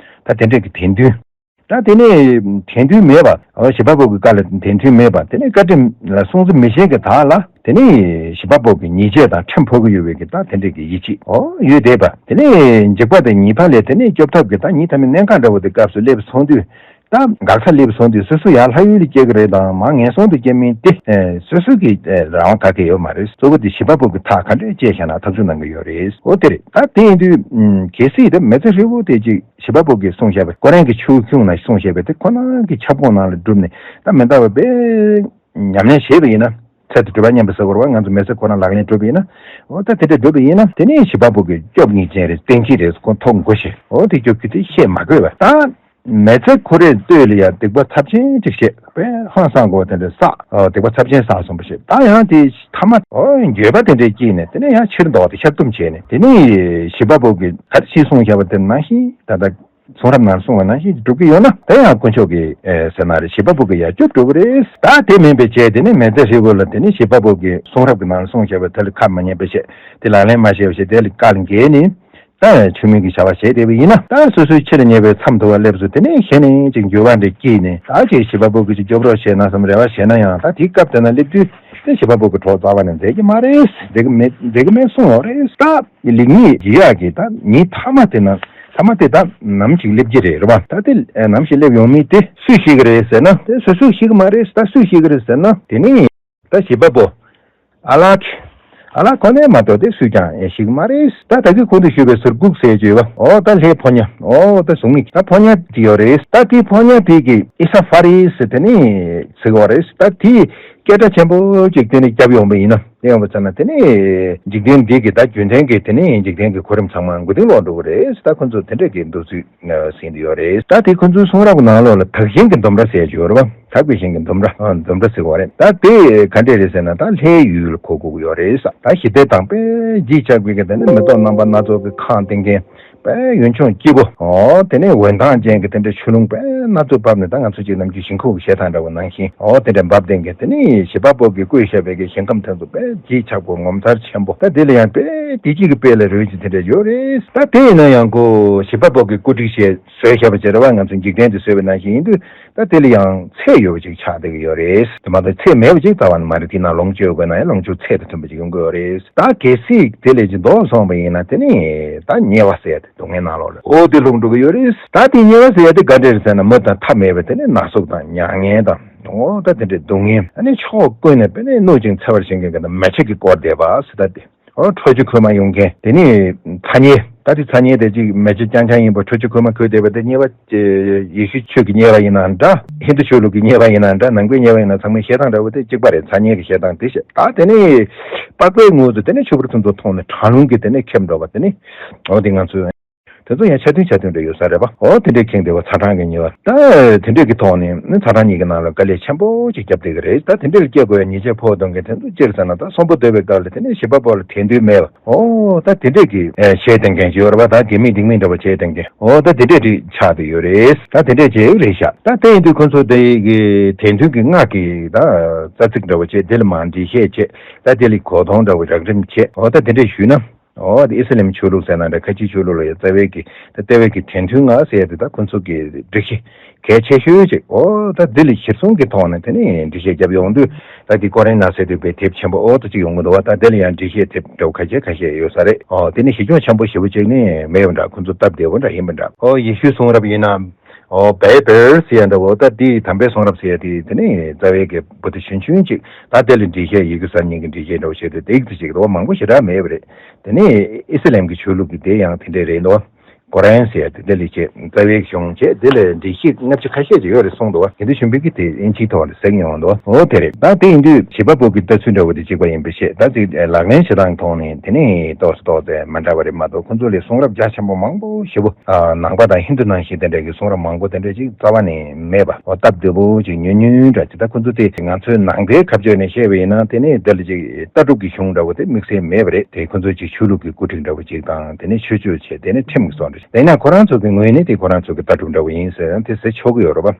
ད་དེ་འདྲས་ཀྱི་དད་འདུན། ད་དེ་ནས་དད་འདུན་མེད་པ། འོ་བྱིས་པ་པོ་གི་བཀའ་ལ་དད་འདུན་མེད་པ། དེ་ནས་བཀའ་ཁྲིམས་ལ་སྲུང་བརྩི་མི་བྱེད་ཀྱི་དག་ལ། དེ་ནས་བྱིས་པ་པོ་གི་ཉེས་ཆད་དང་ཁྲིམས་ཕོག་གི་ཡོད་པའི་གི་ད་དེ་འདྲས་ཀྱི་ཡིད་ཆེས། འོ་ཡོད་བསྡད་པ། དེ་ནས་འཇིགས་པ་དང་ཉེས་པ་ལས་དེ་ནས་སྐྱོབ་ཐབས་ཀྱི་ད་ཉིན་མཐའ་མའི་གནད་འགག་འདྲ་བོ་དེ་སྐབས་སུ་སླེབས་སོང་དུས། ད་འགག་ས་སླེབས་སོང་དུས་སོ་སོ་ཡར་ལྷ་ཡུལ་ལ་སྐྱེལ་གི་རེད་དང་མར་ངན་སོང་དུ་སྐྱེལ་མིན་དེ། ཨེ། སོ་སོ་གི་ཨེ་རང་དབང་ག་གེ་ཡོད་མ་རེད། གཙོ་བོ་དེ་བྱིས་པ་པོ་གི་ཐག་ག་འདྲས་བཅད་བཞག་ན་ཐག་གཅོད་གནང་གི་ཡོད་རེད། འོ་དེ་རེད། ད་དེ་ཡིན་དུས་ཨམ་གལ་སྲིད་དེ་མི་ཚེ་ཧྲིལ་པོ་དེ་ཅིག་བྱིས་པ་པོ་གིས་གསུངས་བཞག་པའི། ཀོ་རན་གྱི་ཆོས་ཁུངས་ནང་གསུངས་བཞག་པའི་དེ་ཁོ་རང་གི་ཁྱབ་ཁོངས་ནང་ལ་བསྒྲུབས་ནས། ད་མི་འདའ་བ་དཔེ་ཉམས་ལེན་བྱས་པ་ཡིན་ན། ཚད་དུ་གྲུབ་པ་མཉམ་པ་ཟེར་དགོས་རེད་བ། ང་ཚོ་མི་ཚེ་ཁོ་རང་ལག་ལེན་གྲུབ་པ་ཡིན་ན། འོ་ད་དེ་འདྲ་གྲུབ་པ་ཡིན་ན། དེ་ནས་བྱིས་པ་པོ་གིས་སྐྱོབ་ངེས་ཅན་རེད། བསྟེན་གྱི་རེད། ཁོ་ཐོབ་དགོས་ཤེས། འོ་དེ་སྐྱོབ་རྒྱུ་དེ་བཤད་མ་དགོས་པ། ད་མི་ཚེ་ཁོ་རའི་སྟོད་ལ་ཡང་སྡིག་པ་ཚབས་ཆེན་ཅིག་བྱས། དཔེ་ཧང་སང་དགོས་དེ་འདྲ་བསགས། འོ་སྡིག་པ་ཚབས་ཆེན་བསགས་སོང་པ་ཞིག། ད་ཡང་དེ་ཐ་མ་འོ་འགྱོད་པ་དེ་འདྲའི་སྐྱེས་ནས། དེ་ནས་ཡང་ཕྱིར་ལྡོག་སྟེ་ཤར་གཏུམ་བྱས་ནས། དེ་ནས་བྱིས་པ་པོ་གིས་ག་རེ་ཞིག་གསུངས་བཞག་པ་དེ་ནང་བཞིན། ད་ལྟ་གསུང་རབ་ནང་གསུངས་པ་ནང་བཞིན་སྒྲུབ་ཀྱི་ཡོད་ན། དེ་ཡང་དཀོན་མཆོག་གིས་ཨེ་ཟེར་ན་རེད། བྱིས་པ་པོ་གིས་ཡང་སྐྱོབ་འགྲོ་གི་རེད། ད་དེ་མིན་པའི་བྱས། དེ་ནས་མི་ཚེ་ཧྲིལ་པོ་ལ་དེ་ནས་བྱིས་པ་པོ་གིས་གསུང་རབ་ཀྱི་ནང་ལ་གསུངས་བཞག་པ་དེ་ལ་ཁ་མ་ཉན་པ་བྱས། དེ་ལག་ལེན་མ་བྱས་པ་བྱས། དེ་ལ་བཀའ་ལ་འགལ་ནས། ད་ཆོས་མིན་གྱི་བྱ་བ་བྱས་བསྡད་པ་ཡིན་ན། ད་སོ་སོའི་ཕྱིར་ཉེས་པའི་མཚམས་ཐུག་པ་སླེབས་སོང་། དེ་ནས་གཞི་ནས་ཅིག་འགྱོད་པ་འདྲ་སྐྱེས་ནས། ད་ཅིག་བྱིས་པ་པོ་གིས་ཅིག་སྐྱོབ་རོགས་བྱས་ན་བསམ་རེ་བ་བྱས་ན་ཡང་། ད་དེའི་སྐབས་དེ་ན་སླེབས་དུས་དེ་བྱིས་པ་པོ་གི་གྲོགས་རྩ་བ་ནས་མཛད་ཀྱི་མ་རེད། མཛད་ཀྱི་མེད། མཛད་ཀྱི་མེད་གསུངས་ཡོད་རེད། ད་ལེགས་ཉེས་ཀྱི་ཡག་གི་ད་ཉིན་མཐའ་མ་དེ་ན། མཐའ་མ་དེ་ད་ནམ་ཞིག་སླེབས་ཀྱི་རེད། རེད་པ། ད་དེ་ནམ་ཞིག་སླེབས་ཡོང་མིན་དེ་སུས་ཤེས་ཀྱི་རེད་ཟེར་ན། དེ་སོ་སོས་ཤེས་ཀྱི་མ་རེད། ད་སུས་ཤེས་ཀྱི་རེད་ཟེར་ན། དེ་ནི་ད་བྱིས་པ་པོ། ཨ་ལགས། ཨ་ལགས་ཁོ་ནས་མ་གཏོགས་དེ་སུས་ཀྱང་ཤེས་ཀྱི་མ་རེད། ད་ད་གིན་གོང་དུ་ཞུས་པའི་ཟུར་འགུག་ཟེར་གྱི་ཡོད་པ། འོ་ད་ལྷའི་ཕོ་ཉ། འོ་ད་གཟུགས་མེད་ད་ཕོ་ཉ་དེ་ཡོད་རེད། ད་དེའི་ཕོ་ཉ་དེ་གིས་ཨི་ས་ཧྥ་རི་ཟེར་དེ་ནི་ཟེར་གྱི་ཡོད་རེད། ད་དེས་སྐད་གྲགས་ཆེན་པོ་ཅིག་དེ་ནི་བརྒྱབ་ཡོང་པ་ཡིན་ན། དེ་ཡོང་པ་ཚར་ན་དེ་ནི་འཇིག་རྟེན་འདི་གི་ད་རྒྱུན་ལྡན་གྱི་དེ་ནི་འཇིག་རྟེན་གྱི་གོ་རིམ་ཚང་མ་མགོ་རྟིང་སློག་འགྲོ་གི་རེད། ད་ཁོ་ཚོ་དེ་འདྲ་གི་འདུག་ཚུལ་ཟིན་དུ་ཡོད་རེད། ད་དེ་ཁོ་ཚོའི་གསུང་རབ་ཀྱི་ནང་ལོགས་ལ་དག་ཞིང་གི་འདུམ་ར་ཟེར་ཡ་ཅིག་ཡོད་རེད་པ། དག་པའི་ཞིང་གི་འདུམ་ར། ཨ། འདུམ་ར་ཟེར་བ་རེད། ད་དེ་ག་འདྲས་རེད་ཟེར་ན། ད་ལྷའི་ཡུལ་ལ་གོ་དགོས་ཀྱི་ཡོད་རེད་ས། ད་ཞི་བདེ་དང་དཔེ་བརྗིད་ཆགས་པའི་གི་དེ་ནི་མེ་ཏོག་རྣམ་པ་སྣ་ཚོགས་ཀྱི་ཁང་བསྟན་མཁན། དཔེ་ཡུལ་ལྗོངས་སྐྱིད་པོ། ཨོ། དེ་ནས་འོད་མདངས་ཅན་གྱི་དེ་འདྲའི་ཆུ་ཀླུང་དཔེ་སྣ་ཚོགས་བབས་ནས། ད་ང་ཚོ་ཅིག་ནམ་རྒྱུན་ཞིང་ཁུག་གི་བཤད་སྟངས་འདྲ་བོ་ནང་བཞིན། ཨོ། དེ་འདྲ་འབབ་ལྡན་གྱི་དེ་ནི་བྱིས་པ་པོ་གིས་བརྐོས་བཞག་པའི་གི་ཞིང་ཁམས་དེ་ཚོ་དཔེ་བརྗིད་ཆགས་པོ། ངོ་མཚར་ཆེན་པོ། ད་དེ་ལ་ཡང་དཔེ་བདེ་སྐྱིད་ཀྱི་དཔལ་ལ་རོལ་ཅིག་དེ་འདྲ་ཡོད་རེད། ད་དེ་ཡིན་ན་ཡང་ཁོ་བྱིས་པ་པོ་གིས་བཀོད་སྒྲིག་བྱས་བཟོས་བཞག་པ་ཅིག་རེད་པ། ང་ཚོ་འཇིག་རྟེན་དེ་བཟོས་པ་ནང་བཞིན་ཡིན་དུས། ད་དེ་ལ་ཡང་ཚད་ཡོད་པ་ཅིག་ཆགས་བསྡད་ཀྱི་ཡོད་རེད། དེ་མ་གཏོགས་ཚད་མེད་པ་ཅིག་རྩ་བ་ནས་མ་རེད། དེ་ན་ལོངས་སྤྱོད་དགོས་ན་ཡང་ལོངས་སྤྱོད་ཚད་དང་མཐུན་པ་ཅིག་ཡོང་གི་ཡོད་རེད། ད་གལ་སྲིད་དེ་ལས་ཅིག་ལྡོག་སོང་བ་ཡིན་ན། དེ་ནི་ད་དམྱལ་བ་ཟེར་ཡ་དེ། སྡུག་བསྔལ་ནང་ལོགས་ལ། ཨོ། དེ་ལྷུང་འགྲོ་གི་ཡོད་རེད། ད་དེ་དམྱལ་བ་ཟེར་ཡ་དེ་ག་འདྲས་རེད་ཟེར་ན། མུ་མཐའ་མེད་པ། དེ་ནི་ན་ཟུག་དང་མྱ་ངན་དང་། ཨོ། ད་དེ་འདྲའི་སྡུག་བསྔལ། ཨ་ནི་ཕྱོགས་ཀུན་ནས་དཔེ་ནི་གནོད་ཅིང་འཚེ་བར་བྱེད་མཁན་གྱི་ནི་མེ་ལྕེ་གིས་བསྐོར་བསྡད་པ་ཟེར། ད་དེ། ཨོ། ཁྲོ་ཆུ་ཁོལ་མ་ཡོང་མཁན། དེ་ནི་ཚ་དམྱལ། ད་དེ་ཚ་དམྱལ་དེ་ཅིག་མེ་ལྕེ་རྐྱང་རྐྱང་ཡིན་པ། ཁྲོ་ཆུ་ཁོལ་མ་ཁོལ་བསྡད་པ་དེ། དམྱལ་བ་ཡེ་ཤུ་ཆོས་ཀྱི་དམྱལ་བ་ཡིན་ན་འདྲ། ཧིན་དུ་ཆོས་ལུགས་ཀྱི་དམྱལ་བ་ཡིན་ན་འདྲ། ནང་པའི་དམྱལ་བ་ཡིན་ན། ཚང་མའི་བཤད་སྟངས་འདྲ་བོ་དེ་གཅིག་པ་རེད། ཚ་དམྱལ་གྱི་བཤད་སྟངས་དེ་བཤད། ད་དེ་ནི་པགས་པའི་ངོས་སུ་དེ་ནི་ཆུ་བུར་ཚོན་ཚོ་མཐོང་ནས་གྲང་རླུང་གིས་དེ་ནི་ཁེབས་འགྲོ་བ། དེ་ནི། ཨོ། དེ་ང་ཚོས། དེ་ཚོ་ཡང་ཆ་མཐུན་ཆ་མཐུན་འདྲ་ཡོད་ས་རེད་པ། ཨོ། དེ་འདྲའི་ཁེངས་བསྡད་པ་ཚ་གྲང་གི་དམྱལ་བ། ད་དེ་འདྲའི་གི་ཐོག་ནས་ནི་ཚ་གྲང་གཉིས་ཀྱི་ནང་ལ་དཀའ་ལས་ཆེན་པོ་ཅིག་བརྒྱབ་བསྡད་ཀྱི་རེད། ད་དེ་འདྲའི་སྐྱེ་དགོས་ཡ་ཉེས་ཆད་ཕོག་གཏོང་མཁན་དེ་ཚོ་སྤྱིར་བསམ་ན། ད་གསོན་པོ་སྡོད་པའི་སྐབས་ལ་དེ་ནི་བྱིས་པ་པོ་ལ་དད་འདུན་མེད་པ། ཨོ། ད་དེ་འདྲས་ཀྱི་ཨེ་བཤད་དེ་འགན་ཅིག་ཡོད་རེད་པ། ད་དགེ་མེད་སྡིག་མེད་འདྲ་བོ་བྱས་དེ་འགན། ཨོ། ད་དེ་འདྲས་ཅིག་ཆགས་བསྡད་ཡོད་རེད། ད་དེ་འདྲས་བྱས་ཡོད་རེད་ཤག། ད་དེ་ཡིན་དུས་ཁོ་ཚོ་དེ་གི་དད་འདུན་གྱི་སྔགས་ཀྱི་ད་རྩ་ཚིག་འདྲ་བོ་བྱས། དེ་ལ་མར་འགྲེལ་བཤད་བྱས། ད་དེ་ལ་གོ་དོན་འདྲ་བོ་རགས་རིམ་བྱས། ཨོ། ད་དེ་འདྲས་ཞུས་ན། འོ་དེ་ཨི་སི་ལམ་ཆོས་ལུགས་ཟེར་ན་འདྲ། ཁ་ཆེའི་ཆོས་ལུགས་ལ་ཡང་རྩ་བའི་གི་ད་ལྟེ་བའི་གི་དྲན་མཐུན་ང་ཟེར་ཡ་དེ་ད་ཁོ་ཚོ་གི་སྒྲིག་གཞི་གལ་ཆེ་ཤོས་ཅིག་འོ་ད་འདི་ལ་གཞིར་བཟུང་གི་ཐོག་ནས་དེ་ནས་འགྲེལ་བཤད་རྒྱབ་ཡོང་དུས། ད་དེ་ཀོ་རན་ན་ཟེར་དུས་པའི་དེབ་ཆེན་པོ་འོ་ད་ཅིག་ཡོང་གི་འདུག་བ། ད་དེ་ལ་ཡང་འགྲེལ་བཤད་དེབ་འདྲ་བོ་ཁ་ཤས་ཁ་ཤས་ཡོད་ས་རེད། འོ་དེ་ནི་གཞི་ཁྱོན་ཆེན་པོ་ཞེ་པོ་ཅིག་ནི་མེད་པ་འདྲ། ཁོ་ཚོ་སྟབས་བདེ་པོ་འདྲ་ཡིན་པ་འདྲ། འོ་ཡེ་ཤུའི་གསུང་རབ་ཡིན་ན། འོ་བའི་བེར་ཟེར་ཡ་འདྲ་བོ། ད་དེ་དམ་པའི་གསུང་རབ་ཟེར་ཡ་དེ་དེ་ནི་རྩ་བའི་གི་པོ་ཏི་ཆུང་ཆུང་ཅིག་ད་དེ་ལ་འགྲེལ་བཤད་ཡི་གེ་གསར་རྙིང་གི་འགྲེལ་བཤད་འདྲ་བོ་བྱས་ཏེ་དེ་ཡིག་ཏུ་ཅིག་འདུག་བ། མང་པོ་ཞེ་དྲག་མེད་པ་རེད། དེ་ནས་ཨི་སི་ལམ་གྱི་ཆོས་ལུགས་ཀྱི་དེ་ཡང་དེ་འདྲས་རེད་འདུག་ཀོ་རན་ཟེར་ཡ་དེ་འདྲ་ལས་བྱེད་རྩ་བའི་གཞུང་བྱས་དེ་ལ་འགྲེལ་བཤད་ལྔ་བཅུ་ཁ་ཤས་ཅིག་ཡོད་རེད་གསུངས་འདུག་དེ་འདྲ་ཆུན་པོའི་གི་དེ་ཨིན་ཇིའི་ཐོག་ནས་གཟིགས་མྱོང་འདུག་འོ་དེ་རེད། ད་དེ་ཡིན་དུས་བྱེད་པ་པོ་གི་ལྟ་ཚུལ་འདྲ་བོ་དེ་གཅིག་པ་ཡིན་པའི་ཕྱིར། ད་ཅིག་ལག་ལེན་བྱེད་སྟངས་ཐོག་ནས་དེ་ནས་ཏོག་ཙམ་ཏོག་ཙམ་མ་འདྲ་བ་རེད་མ་གཏོགས། ཁོ་ཚོ་ལས་གསུང་རབ་རྒྱ་ཆེན་པོ་མང་པོ་ཞེ་པོ་ཨ་ནང་པ་དང་ཧིན་དུ་ནང་བཞིན་དེ་འདྲ་གི་གསུང་རབ་མང་པོ་དེ་འདྲ་ཅིག་རྩ་བ་ནས་མེད་པ། འོ་སྟབས་བདེ་པོ་ཅིག་ཉུང་ཉུང་འདྲ་ཅིག་ད་ཁོ་ཚོ་དེ་ང་ཚོའི་ནང་པའི་ཁ་བརྗོད་ནས་བཤད་པ་ཡིན་ན་དེ་ནས་དེ་ལ་ཅིག་ལྟ་གྲུབ་ཀྱི་གཞུང་འདྲ་བོ་དེ་དམིགས་བསལ་མེད་པ་རེད། དེ་ཁོ་ཚོ་ཅིག་ཆོས་ལུགས་ཀྱི་བཀོད་སྒྲིག་འདྲ་བོ་ཅིག་དང་དེ་ནས་ཆོས་སྤྱོད་བྱས་དེ་ནས་ཁྲིམས་ཀྱི་སོགས་འདྲ་ཅིག་དེ་ཡིན་ན་ཁོ་རང་ཚོ་གི་ངོས་ནས་དེ་ཁོ་རང་ཚོ་གི་ལྟ་གྲུབ་འདྲ་བོ་ཡིན་ཟེར་དེ་ཟེར་ཆོག་གི་ཡོད་རེད་པ།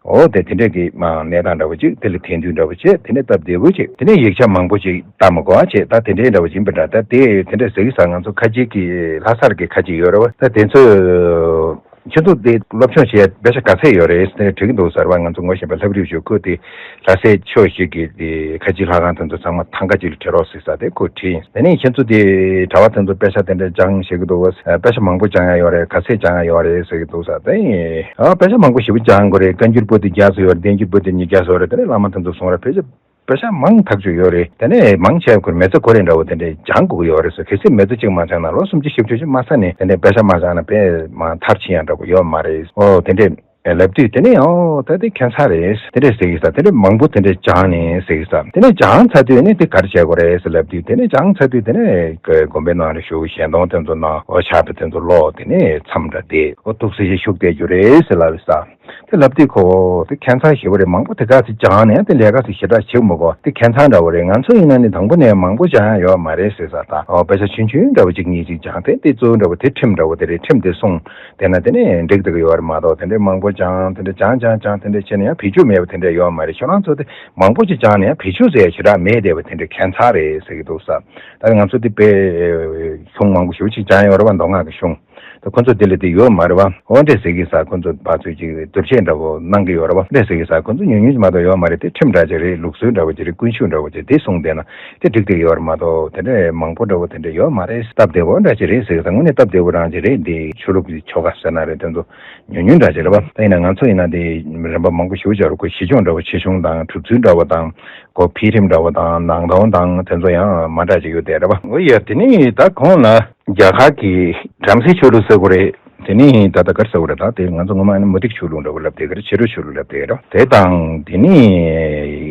འོ་དེ་དེ་འདྲས་ཀྱི་མ་གནས་སྟངས་འདྲ་བོ་ཅིག་དེ་ལ་དེང་དུས་འདྲ་བོ་བྱས་དེ་ནས་སྟབས་བདེ་པོ་ཅིག་དེ་ནས་ཡིག་ཆ་མང་པོ་ཅིག་ལྟ་མི་དགོས་པ་བྱས། ད་དེ་འདྲས་འདྲ་བོ་ཡིན་པ་འདྲ། ད་དེ་དེ་འདྲས་ཟེར་གི་ས་ང་ཚོ་ཁ་ཆེ་གི་ལྷ་སར་གི་ཁ་ཆེ་ཡོད་རེད་བ། ད་དེ་ཚོས་ཁྱོད་ཚོ་དེ་སློབ་སྦྱོང་བྱེད་ཡ་པེ་ས་ག་ཚད་ཡོད་རེད་ཟེར་དྲིས་གི་འདུག་ཟེར་བ། ང་ཚོ་ངོ་ཤེས་པ་ལྷ་བུ་རིག་ཞུ་ཁོས་དེ་ལྷ་སའི་ཕྱོགས་ཞིག་གི་དེ་ཁ་ཆེ་ལྷ་ཁང་དེ་ཚོ་ཚང་མ་ཐང་ག་ཅིག་ལ་བྲེལ་རོགས་ཟེར་ས་དེ་ཁོས་དྲིས་ཡིན། དེ་ནས་ཁྱེད་ཚོ་དེ་གྲྭ་པ་དེ་ཚོ་པེ་ས་དེ་འདྲ་སྦྱང་བྱེད་གི་འདུག་བ། པེ་ས་མང་པོ་སྦྱང་ཡ་ཡོད་རེད། ག་ཚད་སྦྱང་ཡ་ཡོད་རེད་ཟེར་གི་འདུག་ས། དེ་ཨ་པེ་ས་མང་པོ་ཞེ་པོ་སྦྱང་དགོས་རེད། བཀའ་འགྱུར་པོ་དེ་བརྒྱ་ཙམ་ཡོད་རེད། བསྟན་འགྱུར་པོ་དེ་ཉིས་བརྒྱ་ཙམ་ཡོད་རེད། དེ་ནས་བླ་མ་དེ་ཚོ་གསུང་རབ་ཕལ་ཆེར་པེ་ས་མང་ཐག་ཆོད་ཡོད་རེད། དེ་ནས་མང་ཆེ་བ་ཁོར་མི་ཚེ་ཁོ་རེ་འདྲ་བོ་དེ་འདྲས་སྦྱང་དགོས་ཀྱི་ཡོད་རེད་ཟེར། གལ་སྲིད་མི་ཚེ་གཅིག་མ་སྦྱངས་ན་ལོ་སུམ་ཅུ་བཞི་བཅུ་ཞིག་མ་ཟ་ནས་དེ་འདྲས་པེ་ས་མ་སྦྱངས་ན་དཔེ་མ་མཐར་ཕྱིན་ཡ་འདྲ་བོ་ཡོད་མ་རེད། ཨོ་དེ་འདྲས་ལབ་དུས་དེ་ནས་ཨོ་ད་དེ་ཁྱད་མཚར་རེད། དེ་འདྲས་ཟེར་གི་ས། དེ་འདྲས་མང་པོ་དེ་འདྲས་སྦྱངས་ནས་ཟེར་གི་ས། དེ་ནས་སྦྱངས་ཚར་དུས་ནས་དེ་ག་རེ་བྱེད་དགོས་རེད་ཟེར་ལབ་དུས་དེ་ནས་སྦྱངས་ཚར་དུས་དེ་ནས་དགོན་པའི་ནང་ལ་བཞུགས། ཞལ་འདོན་དེ་ཚོ་གནང་། ཨོ་ཕྱག་དཔེ་དེ་ཚོ་ཀློག་དེ་ནས་མཚམས་འདྲ་བསྡད། ཨོ་ཐུགས་སྲས་ཞིག་བཞུགས་བསྡད་རྒྱུ་རེད་ཟེར་ལབ་ས། དེ་ལབ་དུས་ཁོ་དེ་ཁྱད་མཚར་ཞེ་པོ་རེད། མང་པོ་དེ་ག་ཚོད་སྦྱངས་ནས་དེ་ལས་ཀ་ཚོད་ཞེ་དྲག་བྱེད་མི་དགོས། དེ་ཁྱད་མཚར་འདྲ་བོ་རེད། ང་ཚོ་ཡིན་ན་ནི་དང་པོ་ནས་མང་པོ་སྦྱང་ཡ་ཡོད་མ་རེད་ཟེར་ས་དང་། ཨོ་པེ་ས་ཆུང་ཆུང་འདྲ་བོ་གཅིག་གཉིས་གཅིག་སྦྱངས་ཏེ་དེ་གཙོ་བོ་འདྲ་བོ་དེ་ཁྲིམས་འདྲ་བོ་དེ་རེད། ཁྲིམས་དེ་སྲུང་དེ་ན་དེ་ནས་འགྲིག་བསྡད་ཀྱི་ཡོད་རེད་མ་གཏོགས། དེ་འདྲའི་མང་པོ་སྦྱངས་དེ་འདྲ་སྦྱངས་སྦྱངས་སྦྱངས་དེ་འདྲ་བྱས་ན་ཡང་བེད་སྤྱོད་མེད་པ་དེ་འདྲ་ཡོད་མ་རེད། ཁྱོད་རང་ཚོ་དེ་མང་པོ་ཅིག་སྦྱངས་ནས་ཡང་བེད་སྤྱོད་ཟེར་ཡ་ཞེ་དྲག་མེད་བསྡད་པ་དེ་འདྲ་ཁྱད་མཚར་རེད་ཟེར་གྱི་འདུག་ས། ད་ང་ཚོ་དེ་དཔེ་གཞུང་མང་པོ་ཞེ་པོ་ཅིག་སྦྱངས་ཡོད་རེད་བ། མདོ་སྔགས་ཀྱི་གཞུང་། ད་ཁོ་ཚོ་དེ་ལ་དེ་ཡོད་མ་རེད་བ། འོ་འདྲས་ཟེར་གི་ས། ཁོ་ཚོ་ཕར་ཚུར་ཅིག་བསྡུར་དཔྱད་འདྲ་བོ་གནང་གི་ཡོད་རེད་བ། འདྲས་ཟེར་གི་ས། ཁོ་ཚོ་ཉུང་ཉུང་ཅིག་མ་གཏོགས་ཡོད་མ་རེད། དེ་ཁྲིམས་འདྲ་ཅིག་རེད། ལུགས་སྲོལ་འདྲ་བོ་ཅིག་རེད། ཀུན་སྤྱོད་འདྲ་བོ་ཅིག་དེ་སྲུང་བསྡད་ན་དེ་འགྲིག་བསྡད་ཡོད་རེད་མ་གཏོགས། དེ་འདྲས་མང་པོ་འདྲ་བོ་དེ་འདྲས་ཡོད་མ་རེད། སྟབས་བདེ་བོ་འདྲ་ཅིག་རེད་ཟེར་གི་ས། དངོས་གནས་སྟབས་བདེ་བོ་རང་ཅིག་རེད། འདི་ཆོས་ལུགས་ཀྱི་ཆོ་ག་ཟེར་ན་རེད། དེ་ཚོ་ཉུང་ཉུང་འདྲ་ཅིག་རེད་བ། ད་ཡིན་ན་ང་ཚོ་ཡིན་ན་དེ་རིམ་པ་མང་པོ་ཞེ་པོ་ཅིག་ཡོད་རེད། ཁོ་གཞི་སྦྱོང་འདྲ་བོ་ཆེ་ཆུང་དང་གྲུབ་ཚུལ་འདྲ་བོ་དང་། ཁོ་འཕེལ་རིམ་འདྲ་བོ་དང་ནང་དོན་དང་དེ་ཚོ་ཡང་མ་འདྲ་ཅིག་ཡོད་བསྡད་རེད་བ། འོ་ཡ། དེ་ནས་ད་གོང་ལ་རྒྱ་གར་གྱི་བྲམ་ཟེའི་ཆོས་ལུགས་ཟེར་དགོས་རེད། དེ་ནས་ད་ལྟ་ག་རེ་ཟེར་དགོས་རེད། ད་དེ་ང་ཚོ་ངོ་མ་ནི་མུ་སྟེགས་ཆོས་ལུགས་འདྲ་བོ་ལབ་བསྡད་ཀྱི་རེད། ཕྱི་རོལ་ཆོས་ལུགས་ལབ་བསྡད་ཀྱི་རེད། དེ་དང་དེ་ནས་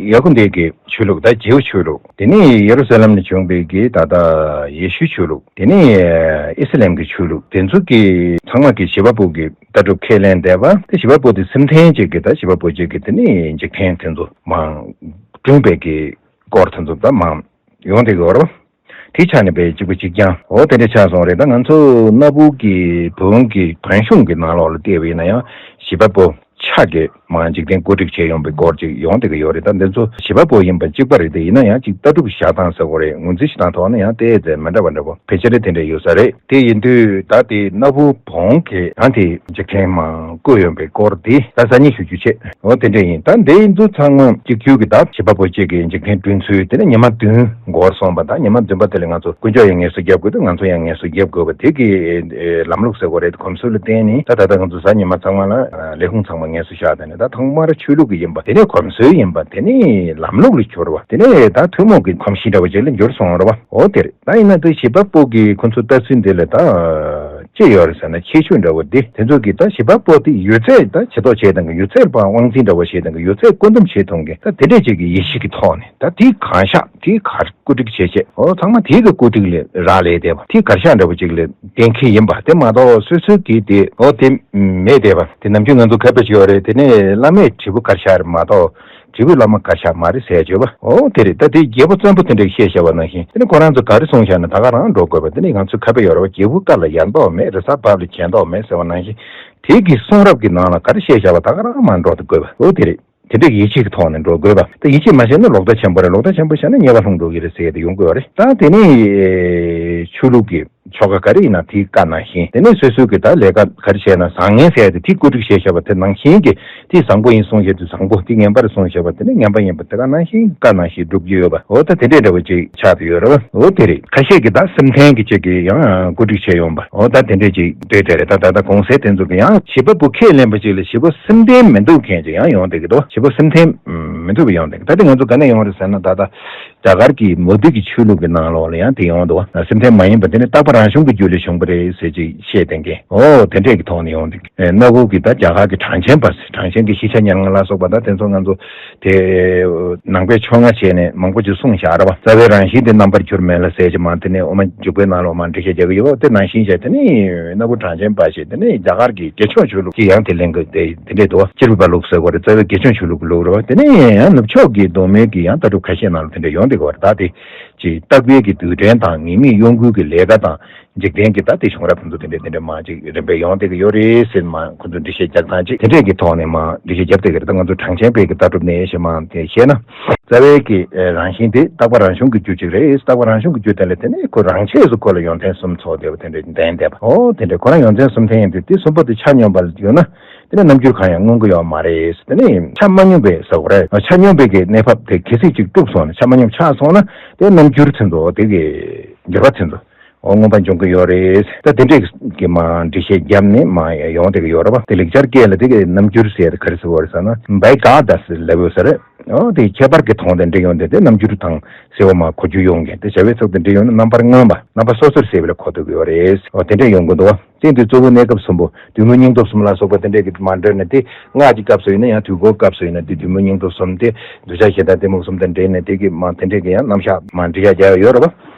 ཡ་ཧུ་དཱ་གི་ཆོས་ལུགས། ད་ཇིའུ་ཆོས་ལུགས། དེ་ནས་ཡེ་རུ་ས་ལེམ་ནས་བྱུང་བའི་གི་ད་ལྟ་ཡེ་ཤུའི་ཆོས་ལུགས། དེ་ནས་ཨི་སི་ལམ་གྱི་ཆོས་ལུགས། དེ་ཚོ་གི་ཚང་མ་གི་བྱེད་པ་པོ་གི་ལྟ་གྲུབ་ཁས་ལེན་བསྡད་པ། དེ་བྱེད་པ་པོ་དེ་སེམས་ལྡན་ཅིག་གི་ད་བྱེད་པ་པོ་ཅིག་གི་དེ་ནས་འཇིག་རྟེན་དེ་ཚོ་མང་བསྐྲུན་པའི་གི་སྐོར་དེ་ཚོ་ད་མང་ཡོང་བསྡད་ཀྱི་ཡོད་རེད་བ། དེའི་ཆ་ནས་དཔེ་གཅིག་པ་གཅིག་རྐྱང་འོ་དེ་འདྲ་ཆགས་སོང་རེད། ད་ང་ཚོ་གནའ་བོའི་གི་བོན་གྱི་བོན་གཞུང་གི་ནང་ལོགས་ལ་བལྟས་པ་ཡིན་ན་ཡང་བྱེད་པ་པོ་ཕྱག་གིས་མར་འཇིག་རྟེན་བཀོད་སྒྲིག་བྱས་ཡོང་པའི་སྐོར་ཅིག་ཡོང་བསྡད་ཀྱི་ཡོད་རེད། ད་འདི་ཚོ་བྱེད་པ་པོ་ཡིན་པ་གཅིག་པ་རེད། དེ་ཡིན་ན་ཡང་གཅིག་ལྟ་གྲུབ་བཞག་སྟངས་ཟེར་དགོས་རེད། ངོས་འཛིན་བྱེད་སྟངས་ཐོག་ནས་ཡང་ཏོག་ཙམ་མི་འདྲ་བ་འདྲ་པོ་ཕལ་ཆེར་དེ་འདྲ་ཡོད་ས་རེད། དེ་ཡིན་དུས་ད་དེ་གནའ་བོའི་བོན་གྱིས་ཡང་དེ་འཇིག་རྟེན་མར་བཀོད་ཡོང་པའི་སྐོར་དེ་ད་ཟབ་སྙིང་ཞུ་རྒྱུ་བྱས། འོ་དེ་འདྲ་ཡིན། ད་འདི་ཚོ་ཚང་མ་གཅིག་གྱུར་གྱི་ད་བྱེད་པ་པོ་གཅིག་གིས་འཇིག་རྟེན་བསྐྲུན་ཚུལ། དེ་ནས་ཉི་མ་བདུན་འགོར་སོང་བ། ད་ཉི་མ་བདུན་པ་དེ་ལ་ང་ཚོ་དཀོན་མཆོག་ཡང་ངལ་གསོ་རྒྱབ་དགོས་འདུག་ང་ཚོ་ཡང་ངལ་གསོ་རྒྱབ་དགོས་པ་དེ་གི་ཨེ་ལམ་ལུགས་ཟེར་དགོས་རེད། གོམས་སྲོལ་ལ་བརྟེན་ནས་ད་ད་ལྟ་ང་ཚོ་གཟའ་ཉི་མ་ཚང་མ་ལ་ལས་ཁུངས་ཚང་མ་ངལ་གསོ་བཞག་དེ་ནས་ད་ཐོག་མར་ཆོས་ལུགས་ཀྱི་ཡིན་པ། དེ་ནས་གོམས་སྲོལ་ཡིན་པ། དེ་ནས་ལམ་ལུགས་ལ་གྱུར་བ། དེ་ནས་ད་ཐུན་མོང་གི་གོམས་གཤིས་འདྲ་བོ་ཅིག་ལ་འགྱུར་སོང་རེད་བ། འོ་དེ་རེད། ད་ཡིན་ན་དེ་བྱེད་པ་པོ་གི་ཁོ་ཚོ་ལྟ་ཚུལ་འདི་ལ་ད་ཅི་ཡོད་རེད་ཟེར་ན། ཁྱད་ཆོས་འདྲ་བོ་འདི་དེ་ཚོ་གི་ད་བྱེད་པ་པོ་དེ་ཡོད་ཚད་ད་བྱེད་ཐབས་བྱེད་སྟངས་གི། ཡོད་ཚད་པ་དབང་འཛིན་འདྲ་བོ་བྱེད་སྟངས་གི། ཡོད་ཚད་བཀོད་འདོམས་བྱེད་སྟངས་གི། ད་དེ་འདྲས་ཅིག་གི་ཡིད་ཆེས་ཀྱི་ཐོག་ནས་ད་དེ་གང་ཤག་དེ་གར་བཀོད་སྒྲིག་བྱེད་བྱེད། འོ་ཚང་མ་དེ་གི་བཀོད་སྒྲིག་ལ་རག་ལས་བསྡད་པ། དེ་གར་ཤག་འདྲ་བོ་ཅིག་ལ་གཏན་འཁེལ་ཡིན་པ་དེ་མ་གཏོགས། སོ་སོ་གི་དེ་འོ་དེ་མེད་བསྡད་པ། དེ་ནམ་རྒྱུན་ང་ཚོ་ཁ་དཔེ་ཅིག་ཡོད་རེད། དེ་ནས་བླ་མས་དྲིལ་བུ་གར་ཤག་རེད་མ་གཏོགས། དྲིལ་བུ་བླ་མ་གར་ཤག་མ་རེད་ཟེར་བརྗོད་པ། འོ་དེ་རེད། ད་དེ་རྒྱལ་པོ་བཙན་པོ་དེ་འདྲས་བཤད་བཞག་པ་ནང་བཞིན། དེ་ནི་ཁོ་རང་ཚོ་ག་རེ་གསུངས་བཞག་ན་ད་ག་རང་འགྲོ་དགོས་པ། དེ་ནི་ང་ཚོའི་ཁ་དཔེ་ཡོད་རེད་བ། རྒྱལ་བུ་དཀར་ལ་ཡལ་མདོག་མེད། རེས་གཟའ་བབས་ལ་བྱེད་མདོག་མེད་ཟེར་བ་ནང་བཞིན། དེ་གི་གསུང་རབ་ཀྱི་ནང་ལ་ག་རེ་བཤད་བཞག་པ་ད་ག་རང་མར་འགྲོ་དགོས་པ། འོ་དེ་རེད། དེ་འདྲས་ཡིད་ཆེས་ཀྱི་ཐོག་ནས་འགྲོ་དགོས་པ། ད་ཡིད་ཆེས་མ་བྱས་ན་ལོག་ལྟ་ཆེན་པོ་རེད། ལོག་ལྟ་ཆེན་པོ་བྱས་ན་དམྱལ་བ་ལྷུང་འགྲོ་གི་རེད་ཟེར་ཡ་དེ་ཡོང་གི་ཡོད་རེད། ད་དེ་ནི་ ཆོས་ལུགས་ཀྱི་ཆོ་ག་ག་རེ་ཡིན་ན་དེའི་བཀའ་ནང་བཞིན། དེ་ནས་སོ་སོའི་གི་ད་ལས་ཀ་ག་རེ་བྱས་ན་བཟང་ངན་ཟེར་ཡ་དེ་དེ་བཀོད་སྒྲིག་བྱས་བཞག་པ་དེ་ནང་བཞིན་གྱི་དེ་བཟང་པོ་ཡིན་གསུངས་བཞག་དུས་བཟང་པོ། དེ་ངན་པ་རེད་གསུངས་བཞག་པ་དེ་ནི་ངན་པ་ཡིན་པ་དེ་ག་ནང་བཞིན་བཀའ་ནང་བཞིན་སྒྲུབ་ཀྱི་ཡོད་པ། འོ་ད་དེ་འདྲའི་འདྲ་བོ་ཅིག་ཆགས་བསྡད་ཡོད་རེད་བ། འོ་དེ་རེད། ཁ་ཤས་ཀྱིས་ད་སེམས་ལྡན་གྱི་ཅིག་གིས་ཡང་བཀོད་སྒྲིག་བྱས་ཡོང་པ། འོ་ད་དེ་འདྲས་ཅིག་འདོད་དེ་རེད། ད་ད་ལྟ་གོང་གསལ་དེ་ཚོ་གི་ཡང་བྱིས་པ་བུ་ཁས་ལེན་པ་ཅིག་ལ་བྱིས་པ་སེམས་ལྡན་མི་འདུག་མཁན་ཅིག་ཡང་ཡོང་བསྡད་ཀྱི་འདུག་བྱིས་པ་སེམས་ལྡན་མི་འདུག་པ་ཡོང་བསྡད་ཀྱི། ད་དེ་ང་ཚོ་ག་ནས་ཡོང་རེད་ཟེར་ན། ད་ལྟ་རྒྱ་གར་གྱི་མོ་དི་གི་ཆོས་ལུགས་ཀྱི་ནང་ལོགས་ལ་ཡང་དེ་ཡོང་འདུག་བ། སེམས་ལྡན་མ་ཡིན་པ་དེ་ནི་རྟག་པ་རང་བྱུང་གི་རྒྱུ་ལས་བྱུང་བ་རེད་ཟེར་ཅིག་བཤད་བསྡད་མཁན། འོ་དེ་འདྲས་ཀྱི་ཐོག་ནས་ཡོང་འདུག་ཨེ། སྣ་ཁུག་གི་ད་རྒྱ་གར་གྱི་གྲངས་ཅན་པ། གྲངས་ཅན་གྱི་ཤེས་བྱ་ཉམས་ལེན་ལ་སོགས་པ། ད་དེ་ཚོ་ང་ཚོ་དེ་ནང་པའི་ཕྱོགས་སྔ་བྱས་ནས་མང་པོ་ཅིག་གསུངས་བཞག་རེད་བ། རྩ་བའི་རང་བཞིན་དེ་རྣམ་པར་གྱུར་མེད་ལ་ཟེར་གྱི་མ། དེ་ནས་དབུ་མ་འཇུག་པའི་ནང་ལོགས་མ་འགྲེལ་བཤད་རྒྱག་གི་ཡོད་པ། དེ་ནང་བཞིན་བྱས་དེ་ནི་སྣ་ཁུག་གྲངས་ཅན་པ་ཞེས་དེ་ནི་རྒྱ་གར་གྱི་དགེ་སྦྱོང་ཆོས་ལུགས་ཀྱི་ཡང་དེ་ལེན་གི་དེ་དེ་འདྲས་འདུག་བ། སྤྱིར་བུ་པ་ལུགས་ཟེར་བ་རེད། རྩ་བའི་དགེ་སྦྱོང་ཆོས་ལུགས་ཀྱི་ལུགས་རེད་བ། དེ་ནས་ཡང་ནུབ་ཕྱོགས་ཀྱི་གདོད་མའི་གི་ཡང་ལྟ་གྲུབ་ཁ་ཤས་ནང་ལ་དེ་འདྲས་ཡོང་བསྡད་ཀྱི་ཡོད་རེད། ད་དེ་ཅིག་བརྟག་པའི་གི་རྡུལ་ཕྲན་དང་ཉེས་དམིགས་གཡོ་འགུལ་གྱི་ལས་ཀ་དང་། འཇིག་རྟེན་གྱི་ད་དེ་བྱུང་རབས་ཕུན་ཚོགས་དེ་འདྲས་དེ་འདྲས་མ་ཅིག་རིམ་པས་ཡོང་བསྡད་ཀྱི་ཡོད་རེད་ཟེར་མ། ཁོ་ཚོ་འགྲེལ་བཤད་རྒྱག་སྟངས་ཅིག་དེ་འདྲས་ཀྱི་ཐོག་ནས་མ་འགྲེལ་བཤད་རྒྱབ་བསྡད་ཀྱི་རེད། ད་ང་ཚོ་གྲངས་ཅན་པའི་གི་ལྟ་གྲུབ་ནས་ཞེས་མ་དེ་བཤད་ན། རྩ་བའི་གི་རང་བཞིན་དེ་རྟག་པ་རང་བྱུང་གི་རྒྱུ་ཅིག་རེད། རྟག་པ་རང་བྱུང་གི་རྒྱུ་དེ་ལ་དེ་ནས་ཁོ་རང་ཆས་སུ་ཁོ་ལ་ཡོན་ཏན་གསུམ་ཚོགས་བསྡད་པ་དེ་འདྲས་ལྡན་བསྡད་པ། འོ་དེ་འདྲས་ཁོ་རང་ཡོན་ཏན་གསུམ་ལྡན་ཡིན་དུས་དེ་གསུམ་པོ་དེ་ཆ་སྙོམས་པ་ལ་ཡོད་ན། དེ་ནས་རྣམ་འགྱུར་གང་ཡང་མངོན་གྱི་ཡོད་མ་རེད། དེ་ནས་ཆ་མ་སྙོམས་པའི་ཟེར་བ་རེད། ཆ་སྙོམས་པའི་གི་གནས་བབ་དེ་གལ་སྲིད་ཅིག་གྲུབ་སོང་ན། ཆ་མ་སྙོམས་ཆགས་སོང་ན་དེ་རྣམ་འགྱུར་དེ་ཚོ་དེ་གི་འགྱུར་བ་དེ་ཚོ་འོ་མངོན་པ་འབྱུང་གི་ཡོད་རེད། ད་དེ་འདྲས་ཀྱི་མ་འགྲེལ་བཤད་བརྒྱབ་ནས་མ་ཡོང་བསྡད་ཀྱི་ཡོད་རེད་བ། དེ་ལེགས་སྦྱར་སྐད་ལ་དེ་གི་རྣམ་འགྱུར་ཟེར་ག་རེ་ཟེར་བ་རེད་ཟེར་ན། བྷའི་ག་དྷ་ཟེར་ལབ་ཡོད་ས་རེད། འོ་དེ་ཁྱད་པར་གྱི་དོན་དེ་འདྲས་ཡོང་དུས་དེ་རྣམ་འགྱུར་དང་ཟེར་བ་མ་གོ་རྒྱུ་ཡོང་གི། དེ་བྱ་བའི་ཚིག་དེ་འདྲས་ཡོང་ན་རྣམ་པར་མངོན་པ། རྣམ་པ་སོ་སོར་ཟེར་བ་ལ་གོ་ཐུབ་ཀྱི་ཡོད་རེད། འོ་དེ་འདྲས་ཡོང་གི་འདུག་བ། དེ་དུས་གཙོ་བོ་གནས་སྐབས་གསུམ་པོ་བདུད་མོ་སྙིང་སྟོབས་གསུམ་ལ་སོགས་པ་དེ་འདྲས་ཀྱི་མ་འདྲེས་ནས། དེ་སྔགས་ཀྱི་སྐབས་སུ་ཡིན་ན་ཡང་དུས་འཁོར་སྐབས་སུ་ཡིན་ན་དེ་བདུད་མོ་སྙིང་སྟོབས་གསུམ་དེ་གདུལ་བྱ་གཞན་དག་གཏི་མུག་གསུམ་དང་འདྲེས་ནས་དེ་གི་མ་དེ་འདྲས་ཀྱི་ཡང་རྣམ་གཞག་མ་འགྲེལ་བཤད་རྒྱག་ཡ་ཡོད་རེད་བ།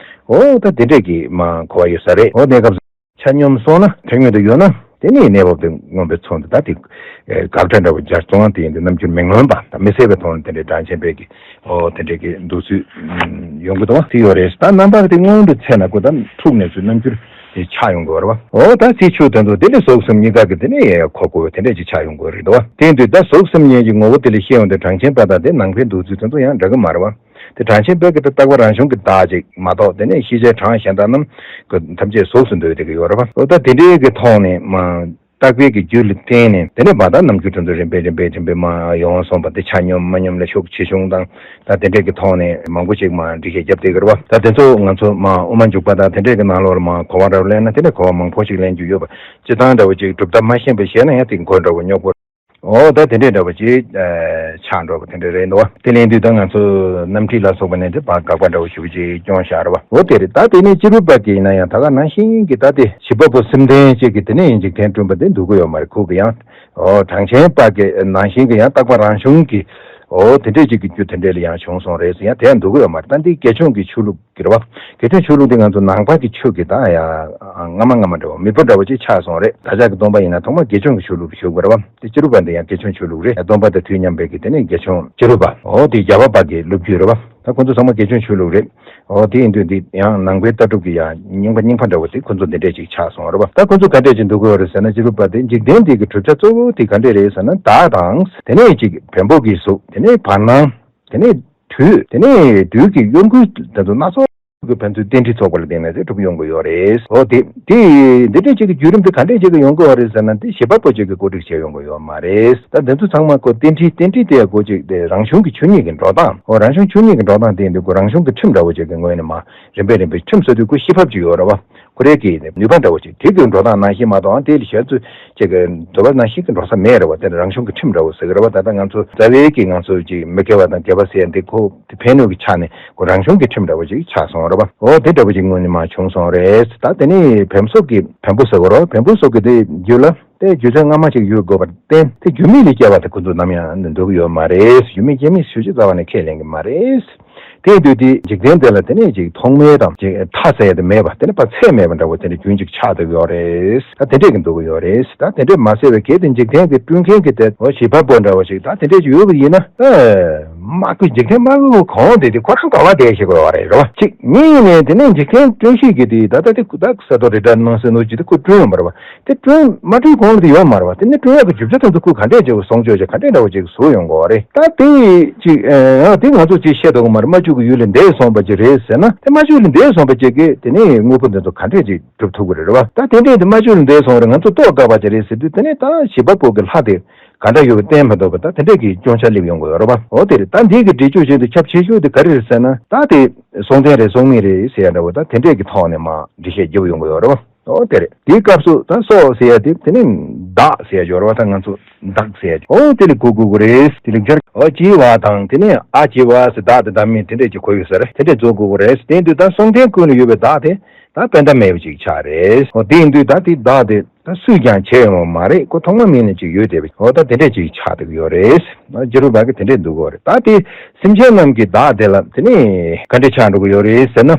འོ་ད་དེ་འདྲས་ཀྱི་མ་གོ་བ་ཡོད་ས་རེད། འོ་གནས་སྐབས་སུ་ཆ་སྙོམས་སོང་ན་ཐེག་དངོས་དུ་ཡོད་ན། དེ་ནས་གནས་བབ་དེ་མངོན་པའི་ཚུལ་དུ་ད་དེ་དགག་སྒྲ་འདྲ་བོ་སྦྱར་སོང་། དེ་ཡིན་དུས་རྣམ་འགྱུར་མི་མངོན་པ་དང་མི་གསལ་བའི་དོན་དེ་འདྲའི་གྲངས་ཅན་པའི་གི་འོ་དེ་འདྲའི་གི་འདུག་ཚུལ་ཡོང་གི་འདུག་བ། དེ་ཡོད་རེད། ད་རྣམ་པ་དེ་སྔོན་དུ་ཚེ་ན་ཁོ་ད་འཁྲུགས་ནས་ཚུལ་རྣམ་འགྱུར་དེ་ཆགས་ཡོང་གི་ཡོད་རེད་བ། འོ་ད་ཚེ་ཆོས་དོན་དུ་དེ་ལས་ཟོག་གསུམ་གཉིས་ཀ་གི་དེ་ནས་གོ་དགོས་པ་དེ་འདྲ་ཅིག་ཆགས་ཡོང་གི་ཡོད་རེད་འདུག་བ། དེ་ཡིན་དུས་ད་ཟོག་གསུམ་གཉིས་ཀྱི་ངོ་བོ་དེ་ལས་ཤེས་ཡོང་དུས་གྲངས་ཅན་པ་དང་དེ་ནང་པའི་འདུག་ཚུལ་དེ་ཚོ་ཡང་འདྲ་གི་མ་རེད་བ། དེ་གྲངས་ཅན་པའི་གི་དེ་རྟག་པ་རང་བྱུང་གི་བདག་ཅིག་མ་གཏོགས། དེ་ནས་ཤེས་བྱའི་གྲངས་གཞན་དག་རྣམས་ཀྱི་ཐམས་ཅད་ཟོག་སུ་འདོད་བསྡད་ཀྱི་ཡོད་རེད་བ། འོ་ད་དེ་འདྲའི་གི་ཐོག་ནས་མ་བརྟག་པའི་གི་རྒྱུ་ལ་བརྟེན་ནས་དེ་ནས་མ་ད་རྣམ་འགྱུར་དེ་ཚོ་རིམ་པས་རིམ་པས་རིམ་པས་མ་ཡོང་སོང་བ། དེ་ཆ་སྙོམས་མ་སྙོམས་ལ་ཤུགས་ཆེ་ཆུང་དང་། ད་དེ་འདྲའི་གི་ཐོག་ནས་མང་པོ་ཅིག་མ་འགྲེལ་བཤད་བརྒྱབ་བསྡད་ཀྱི་རེད་བ། ད་དེ་ཚོ་ང་ཚོ་མ་དབུ་མ་འཇུག་པ་དང་དེ་འདྲའི་གི་ནང་ལོགས་ལ་མ་གོ་བ་འདྲ་བོ་ལེན་ན་དེ་ནས་གོ་བ་མང་པོ་ཞིག་ལེན་རྒྱུ་ཡོད་པ། སྤྱིར་བཏང་འདྲ་བོ་ཅིག་གྲུབ་མཐའ་མ་ཤེས་པ་བཤད་ན་ཡང་དེ་མགོ་འདྲ་བོ་རྙོག་པོ། འོ་ད་དེ་འདྲའི་འདྲ་བོ་ཅིག་ཨ་ཆགས་འགྲོ་བ་དེ་འདྲ་རེད་འདུག་བ། དེ་ལེན་དུས་ད་ང་ཚོ་རྣམ་འཁྲིད་ལ་སོགས་པ་ནས་དེ་བར་དགག་པ་འདྲ་བོ་ཞེ་པོ་ཅིག་སྐྱོན་བཞག་རེད་བ། འོ་དེ་རེད། ད་དེ་ནས་སྤྱིར་བུ་པ་གི་ཡིན་ན་ཡང་ད་ག་ནང་བཞིན་གྱི་ད་དེ་བྱིས་པ་པོ་སེམས་ལྡན་ཅིག་གི་དེ་ནས་ཡིན་འཇིག་རྟེན་བསྐྲུན་པ་དེ་འདུག་གི་ཡོད་མ་རེད། ཁོ་གི་ཡང་འོ་གྲངས་ཅན་པ་གི་ནང་བཞིན་གྱི་ཡང་རྟག་པ་རང་བྱུང་གི་འོ་དེ་འདྲས་ཅིག་གི་རྒྱུ་དེ་འདྲས་ལ་ཡང་བྱུང་སོང་རེད་ཟེར་ཡང་དེ་ཡང་འདུག་གི་ཡོད་མ་རེད། ད་འདི་དགེ་སྦྱོང་གི་ཆོས་ལུགས་གི་རེད་བ། དགེ་སྦྱོང་ཆོས་ལུགས་འདི་ང་ཚོ་ནང་པ་གི་ཆོས་ཀྱི་ད་ཡ་སྔ་མ་སྔ་མ་འདྲ་བོ་མེས་པོ་འདྲ་བོ་ཅིག་ཆགས་སོང་རེད། བདག་ཅག་གི་སྟོན་པ་ཡིན་ན་ཐོག་མ་དགེ་སྦྱོང་གི་ཆོས་ལུགས་ལ་ཞུགས་པ་རེད་བ། དེ་སྤྱི་རུ་པ་འདི་ཡང་དགེ་སྦྱོང་ཆོས་ལུགས་རེད། སྟོན་པ་དང་དུས་མཉམ་པའི་གི་དེ་ནས་དགེ་སྦྱོང་སྤྱི་རུ་པ། འོ་དེ་རྒྱ་བོད་པ་གི་ལོ་རྒྱུས་རེད་བ། ད་ཁོ་ཚོ་ཚང་མ་དགེ་སྦྱོང་ཆོས་ལུགས་རེད། འོ་དེ་ཡིན་དུས་འདི་ཡང་ནང་པའི་ལྟ་གྲུབ་ཀྱི་ཡང་རྙིང་པ་རྙིང་པ་འདྲ་བོ་དེ་ཁོ་ཚོ་འདི་འདྲས་ཅིག་ཆགས་སོང་རེད་བ། ད་ཁོ་ཚོ་ག་འདྲས་ཅིག་འདུག་གི་ཡོད་རེད་ཟེར་ན། སྤྱི་རུ་པ་དེ་འཇིག་རྟེན་འདི་གི་གྲུབ་ཆ་གཙོ་བོ་དེ་ག་འདྲས་རེད་ཟེར་ན། བདག་དང་དེ་ནས་ཅིག་བེམ་པོ་གི་གཟུགས། དེ་ནས་བར་སྣང་། དེ་ནས་དུས། དེ་ནས་དུས་ཀྱི་གཡོ་འགུལ་དེ་ཚོ་སྣ་ཚོགས་ཀྱི་ཕན་ཚུན་རྟེན་འབྲེལ་ཚོགས་པ་ལ་བརྟེན་ནས་དེ་གྲུབ་ཡོང་གི་ཡོད་རེད། འོ་དེ་དེ་འདི་འདྲས་ཅིག་གི་བརྒྱུད་རིམ་དེ་ག་འདྲས་ཅིག་གི་ཡོང་གི་ཡོད་རེད་ཟེར་ན། དེ་བྱེད་པ་པོ་ཅིག་གིས་བཀོད་སྒྲིག་བྱས་ཡོང་གི་ཡོད་མ་རེད། ད་འདི་ཚོ་ཚང་མ་ཁོ་རྟེན་འབྲེལ་རྟེན་འབྲེལ་དེ་ཡང་ཁོ་ཅིག་དེ་རང་བྱུང་གི་ཆོས་ཉིད་ཀྱི་འགྲོ་སྟངས། འོ་རང་བྱུང་ཆོས་ཉིད་ཀྱི་འགྲོ་སྟངས་དེ་འདི་ཁོ་རང་བྱུང་གི་ཁྲིམས་འདྲ་བོ་ཅིག་གི་ངོས་ནས་མ་རིམ་པས་རིམ་པས་ཁྲིམས་ཟེར་དུས་ཁོ་ཤེས་ཕབ་ཅིག་ཡོད་རེད་བ། ཁོ་རའི་གི་ནུས་པ་འདྲ་བོ་ཅིག་དེ་གི་འགྲོ་སྟངས་ནང་བཞིན་མ་གཏོགས་ཨང་དེ་ལ་གཞན་ཚོས་ཅིག་གི་འདོད་པ་ནང་བཞིན་གྱི་འགྲོ་ས་མེད་རེད་བ། དེ་ནི་རང་བྱུང་གི་ཁྲིམས་འདྲ་བོ་ཟེར་གི་རེད་བ། ད་ལྟ་ང་ཚོ་རྩ་བའི་གི་ང་ཚོ་ཅིག་མི་དགེ་བ་དང་དགེ་བ་ཟེར་ཡ་འདི་ཁོ་དེ་ཕན་གནོད་ཀྱི་ཆ་ནས་ཁོ་རང་བྱུང་གི་ཁྲིམས་འདྲ་བོ་ཅིག་ཆགས་སོང་རེད་བ། འོ་དེ་འདྲ་བོ་ཅིག་སྔོན་ནས་མ་བྱུང་སོང་རེད། ད་དེ་ནི་བེམ་སོགས་ཀྱི་བེམ་པོ་ཟེར་གི་རེད་བ། བེམ་པོ་སོགས་ཀྱི་དེ་རྒྱུད་ལ་དེ་རྒྱུ་མཚན་སྔ་མ་ཅིག་ཡོད་དགོས་པར་བརྟེན་དེ་རྒྱུ་མེད་ལས་སྐྱེ་བ་དེ་ཁོ་ཚོ་ནམ་ཡང་འདོད་ཀྱི་ཡོད་མ་རེད། རྒྱུ་མེད་རྐྱེན་མེད་ཞེ་ཅིག་རྩ་བ་ནས་ཁས་ལེན་གྱི་མ་རེད། དེ་ཡིན་དུས་དེ་འཇིག་རྟེན་དེ་ལ་དེ་ནས་ཅིག་ཐོག་མེད་དང་ཅིག་མཐའ་ཟེར་ཡ་དེ་མེད་པ། དེ་ནས་ཕར་ཚད་མེད་པ་འདྲ་བོ་དེ་འདྲ་རྒྱུན་ཅིག་ཆགས་བསྡད་ཡོད་རེད། ད་དེ་འདྲས་ཀྱི་འདུག་གི་ཡོད་རེད། ད་དེ་འདྲས་མ་ཟེར་བའི་གལ་ཏེ་འཇིག་རྟེན་གྱི་སྐྲུན་མཁན་གྱི་དེ་འོ་བྱེད་པ་པོ་འདྲ་བོ་ཞིག་ད་དེ་འདྲས་ཅིག་ཡོད་པ་ཡིན་ན། ཨ་ དམག་དཔོན་འཇིག་རྟེན་དམག་དཔོན་གོང་དེ་དེ་ཁོ་རང་ག་བ་བསྡད་ཤེས་དགོས་བ་རེད་རོ། གཅིག་གཉིས་ནས་དེ་ནས་འཇིག་རྟེན་བཀྲོན་ཤེས་ཀྱི་དེ་ད་ལྟ་དེ་ད་ས་རྡོ་རི་འདྲ་ནང་སེ་ནོ་ཅི་དེ་ཁོ་བཀྲོན་ཡོང་བ་རེད་བ། དེ་བཀྲོན་མ་བཀྲོན་གོང་ལ་དེ་ཡོད་མ་རེད་བ། དེ་ནས་བཀྲོན་ཡག་གི་རྒྱུ་ཆ་དེ་ཚོ་ཁོས་ག་འདྲས་བྱས་བ་སྲུང་སྐྱོབ་བྱས་ག་འདྲས་འདྲ་བོ་ཅིག་བཟོ་ཡོང་དགོས་བ་རེད། ད་དེ་ཅིག་ཨ་དེ་ང་ཚོ་ཅིག་བཤད་དོག་མ་རེད། རྨ་ཆུ་གི་ཡུལ་ལས་འདས་སོང་བ་ཅིག་རེད་ཟེར་ན། དེ་རྨ་ཆུ་ལས་འདས་སོང་བ་ཅིག་གིས་དེ་ནས་དངོས་པོ་འདི་ཚོ་ག་འདྲས་ཅིག་སྒྲུབ་ཐུབ་ཀྱི་རེད་རེད་བ། ད་དེ་འདྲས་དེ་རྨ་ཆུ་ལས་འདས་སོང་བ་རེད། ང་ཚོ་ལྟོ་བཀག་པ་ཅིག་རེད་ཟེར་དུས་དེ་ནས་ད་བྱེད་པ་པོ་གི་ལྷ་དེ་ག་འདྲ་ཡོད་པའི་བསྟན་མི་ཐུབ་པ། ད་དེ་འདྲས་ཀྱི་སྐྱོན་ཆ་སླེབས་ཡོང་གི་ཡོད་རེད་བ། འོ་དེ་རེད། ད་འདི་གི་འགྲེལ་བརྗོད་བྱེད་དུས་ཁྱབ་ཆེ་ཤོས་དེ་ག་རེ་རེད་ཟེར་ན། ད་དེ་སྲོང་བཙན་རེད་སྲོང་མི་རེད་ཟེར་ཡ་འདྲ་བོ། ད་དེ་འདྲས་ཀྱི་ཐོག་ནས་མར་འགྲེལ་བཤད་རྒྱབ་ཡོང་གི་ཡོད་རེད་བ། འོ་དེ་རེད། དེའི་སྐབས་སུ་ད་སྲོག་ཟེར་ཡ་དེ་དེ་ནས་བདག་ཟེར་ཡ་ཡོད་རེད་བ། ད་ང་ཚོ་བདག་ཟེར་ཡ། འོ་དེ་ལ་གོ་དགོས་ཀྱི་རེད། དེ་ལ་སྦྱར། འོ་བྱེད་པ་དང་དེ་ནས་ཨ་བྱེད་པ་ཟེར་བདག་དེ་བདག་མེད་དེ་འདྲས་ཀྱི་གོ་ཡོད་ས་རེད། དེ་འདྲས་བཟོ་དགོས་ཀྱི་རེད། དེ་དུས་ད་སྲོང་བཙན་ཀུན་ལ་ཡོད་པའི་བདག་དེ་ད་དཔེ་ཟླ་མེད་པ་ཅིག་ཆགས་རེད། འོ་དེ་ཡིན་དུས་ད་དེ་བདག་དེ་ད་སུས་ཀྱང་བྱས་ཡོང་བ་མ་རེད། ཁོ་ཐོག་མ་མེད་ནས་ཅིག་ཡོད་བསྡད་པ། འོ་ད་དེ་འདྲས་ཅིག་ཆགས་བསྡད་ཀྱི་ཡོད་རེད། རྗེ་རུ་པ་གིས་དེ་འདྲས་འདུག་གོ་རེད། ད་དེ་སེམས་ཅན་རྣམས་ཀྱི་བདག་དེ་ལ་དེ་ནས་ག་འདྲས་ཆགས་འགྲོ་གི་ཡོད་རེད་ཟེར་ན།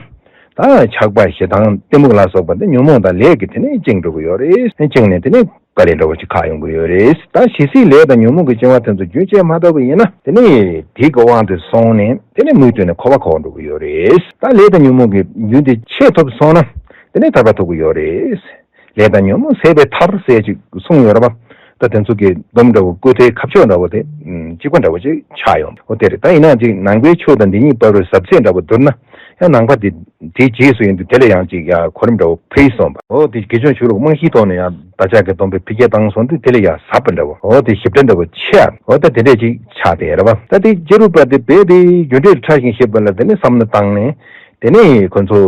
ད་ཆགས་པ་ཞེ་སྡང་གཏི་མུག་ལ་སོགས་པ་འདི་ཉོན་མོངས་དང་ལས་ཀྱིས་དེ་ནས་བཅིངས་འགྲོ་གི་ཡོད་རེད། བཅིངས་ནས་དེ་ནས་དཀའ་ལས་འདྲ་བོ་ཅིག་ཁག་ཡོང་གི་ཡོད་རེད། ད་ཞི་སྲིད་ལས་དང་ཉོན་མོངས་ཀྱི་བཅིང་བ་དེ་ཚོ་རྒྱུན་ཆད་མ་ཐུབ་པ་ཡིན་ན། དེ་ནས་དེ་གི་དབང་དུ་སོང་ནས་དེ་ནས་མུ་མཐུད་ནས་འཁོར་བ་འཁོར་འགྲོ་གི་ཡོད་རེད། ད་ལས་དང་ཉོན་མོངས་ཀྱི་རྒྱུན་དེ་ཆད་ཐུབ་སོང་ན་དེ་ནས་ཐར་པ་ཐོབ་ཀྱི་ཡོད་རེད། ལས་དང་ཉོན་མོངས་ཟད་པའི་ཐབས་ཟེར་ཅིག་གསུངས་ཡོད་རེད་པ། ད་དེ་ཚོ་གི་སྡོམ་འདྲ་བོ་སྐུ་ཚེའི་ཁ་ཕྱོགས་འདྲ་བོ་དེ་གཅིག་པ་འདྲ་བོ་ཅིག་ཆགས་ཡོང་། འོ་དེ་རེད། ད་ཡིན་ན་ཅིག་ནང་པའི་ཆོས་དང་འདི་གཉིས་བར་དུ་ཟབ་ཚད་འདྲ་བོ་བསྡུར་ན། ཡང་ནང་པ་དེ་དེའི་རྗེས་སུ་ཡིན་དུས་དེ་ལ་ཡང་ཅིག་ཡང་གོ་རིམ་འདྲ་བོ་འཕེལ་སོང་བ། འོ་དེ་དགེ་སྦྱོང་ཆོས་ལུགས་རྨང་གཞིའི་ཐོག་ནས་ཡང་བདག་ཅག་གི་སྡོམ་པའི་འཕེལ་རྒྱས་བཏང་སོང་དུས་དེ་ལ་ཡང་ཟབ་པ་འདྲ་བོ། འོ་དེ་ཞིབ་ཕྲ་འདྲ་བོ་ཆེ་ཡ། འོ་ད་དེ་འདྲས་ཅིག་ཆགས་བསྡད་རེད་པ། ད་དེ་རྗེ་རུ་པ་དེ་རྦད་དེ་རྒྱུ་འབྲས་ཕྲ་ཞིང་ཞིབ་པ་ལ་དེ་ནས་བསམ་བློ་བཏང་ནས། དེ་ནས་ཁོ་ཚོ་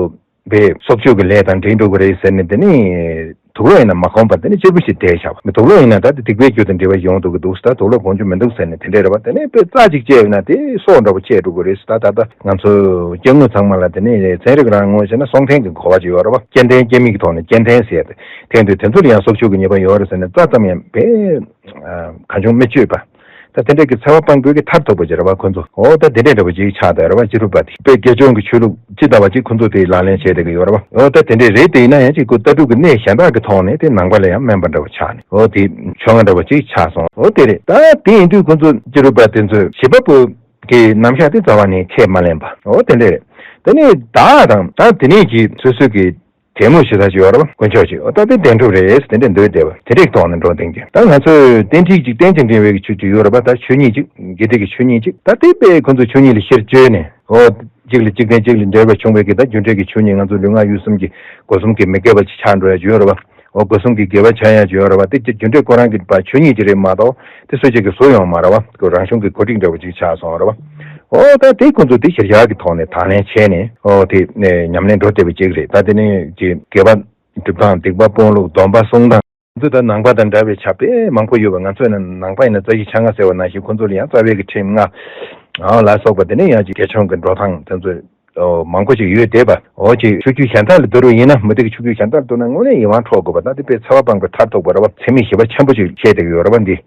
པས་སྲོག་གཅོད་ཀྱི་ལས་དང་འབྲེལ་འགྲོ་གི་རེད་ཟེར་ནས། དེ་ནས་དུག་ལོག་ཡིན་ན་མ་གོམས་པར་དེ་ནས་གཅེར་བུ་ཞིག་བསྡད་བཞག་པ། དུག་ལོག་ཡིན་ན་ད་དེ་སྡིག་པའི་རྒྱུ་དང་འབྲེལ་བ་ཡོང་འདུག་གི་འདུག་ད་དུག་ལོག་གོང་ཆུ་མི་འདུག་ཟེར་ནས་དེ་འདྲས་རེད་པ། དེ་ནས་པས་རྩ་ཅིག་བཅད་ཡོད་ན་དེ་སྲོག་འདྲ་བོ་བཅད་འགྲོ་གི་རེད། ད་ད་ད་ང་ཚོ་སྐྱེ་དངོས་ཚང་མ་ལ་དེ་ནས་ཚན་རིག་རང་ངོས་བྱས་ན་སྲོག་ལྡན་གྱི་གོ་བ་ཅིག་ཡོད་རེད་པ། སྐྱེ་ལྡན་སྐྱེ་མེད་ཀྱི་ཐོག་ནས་སྐྱེ་ལྡན་ཟེར་ཏེ། དེ་དུས་དེ་ཚོ་ལ་ཡང་སྲོག་གཅོད་ཀྱི་ཉེས་པ་ཡོད་རེད་ཟེར་ནས་རྩ་ཙམ་ཡང་པས་གང་བྱུང་མི་སྤྱོད་པ། ད་དེ་འདྲས་ཀྱི་འཚེ་བ་སྤང་དགོས་ཀྱི་ཐབས་ཐོབ་པ་ཅིག་རེད་པ་ཁོ་ཚོ། འོ་ད་དེ་འདྲས་འདྲ་བོ་ཅིག་ཆགས་བསྡད་རེད་པ། རྗེ་རུ་པ་དེ་པས་དགེ་སྦྱོང་གི་ཆོས་ལུགས་ཅི་ལྟ་བ་ཅིག་ཁོ་ཚོ་དེ་ལག་ལེན་བྱས་བསྡད་ཀྱི་ཡོད་རེད་པ། འོ་ད་དེ་འདྲས་རེད། དེ་ཡིན་ན་ཡང་ཅིག་ཁོ་ལྟ་གྲུབ་ཀྱི་གནས་གཞན་དག་གི་ཐོག་ནས་དེ་ནང་པ་ལ་ཡང་སྨན་པ་འདྲ་བོ་ཆགས་ནས། འོ་དེ་ཆོ་ལྔ་འདྲ་བོ་ཅིག་ཆགས་སོང་། འོ་དེ་རེད། ད་དེ་ཡིན་དུས་ཁོ་ཚོ་རྗེ་རུ་པ་དེ་ཚོས་བྱེད་པ་པོ་གི་རྣམ་གཞག་དེ་རྩ་བ་ནས་ཁས་མ་ལེན་པ། འོ་དེ་འདྲས་རེད། དེ་ནས་བདག་དང་ད་དེ་ནས་ཀྱི་སོ་སོ་གི་གད་མོ་ཞེ་ས་ཅིག་ཡོད་རེད་པ། དཀོན་མཆོག་ཅིག་འོ་ད་དེ་བདེན་གྲུབ་རེད། དེ་འདྲས་འདོད་བསྡད་པ། དེ་འདྲས་ཐོག་ནས་འགྲོ་བསྡད་མཁན། ད་ང་ཚོས་རྟེན་འབྲེལ་ཅིག་རྟེན་ཅིང་འབྲེལ་བའི་གི་ཆོས་ཅིག་ཡོད་རེད་པ། ད་ཆོས་ཉིད་ཅིག་དགེ་སྡིག་གི་ཆོས་ཉིད་ཅིག་ད་དེ་པས་ཁོ་ཚོ་ཆོས་ཉིད་ལ་ཤེར་བཅོས་ནས། འོ་གཅིག་ལ་གཅིག་བརྟེན་གཅིག་ལ་འབྲེལ་བ་བྱུང་བའི་གི་ད་རྒྱུ་འབྲས་ཀྱི་ཆོས་ཉིད། ང་ཚོ་ལུས་ངག་ཡིད་གསུམ་གྱི་སྒོ་གསུམ་གྱི་མི་དགེ་བ་ཅིག་ཆགས་འགྲོ་ཡ་ཅིག་ཡོད་རེད་པ། འོ་སྒོ་གསུམ་གྱི་དགེ་བ་ཆགས་ཡ་ཅིག་ཡོད་རེད་པ། དེ་རྒྱུ་འབྲས་ཁོ་རང་གི་པ་ཆོས་ཉིད་ཅིག་རེད་མ་གཏོགས་དེ་སུ་གཅིག་གིས་བཟོས་ཡོང་མ་རེད་པ། ཁོ་རང་བྱུང་གི་གོ་སྒྲིག་འདྲ་བོ་ཅིག་ཆགས་སོང་རེད་པ། འོ་ད་དེ་ཁོ་ཚོ་དེ་གཞིར་བཞག་གི་ཐོག་ནས་དང་ལེན་བྱས་ནས། འོ་དེ་ནས་ཉམས་ལེན་འགྲོ་བསྡད་པ་ཅིག་རེད། ད་དེ་ནས་ཀྱི་དགེ་བ་སྒྲུབ་སྟངས། སྡིག་པ་སྤོང་ལུགས། སྡོམ་པ་སྲུང་སྟངས་ཚོ་ད་ནང་པ་དང་འདྲ་བའི་ཆ་དཔེ་མང་པོ་ཡོད་པ། ང་ཚོ་ཡིན་ན་ནང་པ་ཡིན་ན་རྩ་བཞི་ཆ་ལྔ་ཟེར་བ་ནང་བཞིན་ཁོ་ཚོ་ལ་ཡང་རྩ་བའི་གི་ཁྲིམས་ལྔ། འོ་ལ་སོགས་པ་དེ་ནས་ཡང་ཅིག་དགེ་སྦྱོང་གི་འགྲོ་སྟངས་དེ་ཚོ་མང་པོ་ཅིག་ཡོད་བསྡད་པ། འོ་ཅིག་ཆོས་བརྒྱུད་གཞན་དག་ལ་བསྡུར་བ་ཡིན་ན། མུ་སྟེགས་ཀྱི་ཆོས་བརྒྱུད་གཞན་དག་ལ་བསྡུར་ན་དངོས་གནས་ཡིད་དབང་འཕྲོག་དགོས་པ། ད་དེ་དཔེ་འཚེ་བ་སྤངས་པའི་མཐར་ཐུག་པ་རེད་པ། འཚེ་མེད་ཞི་བ་ཆེན་པོ་ཅིག་བཤད་བསྡད་ཀྱི་ཡོད་རེད་པ་འདི།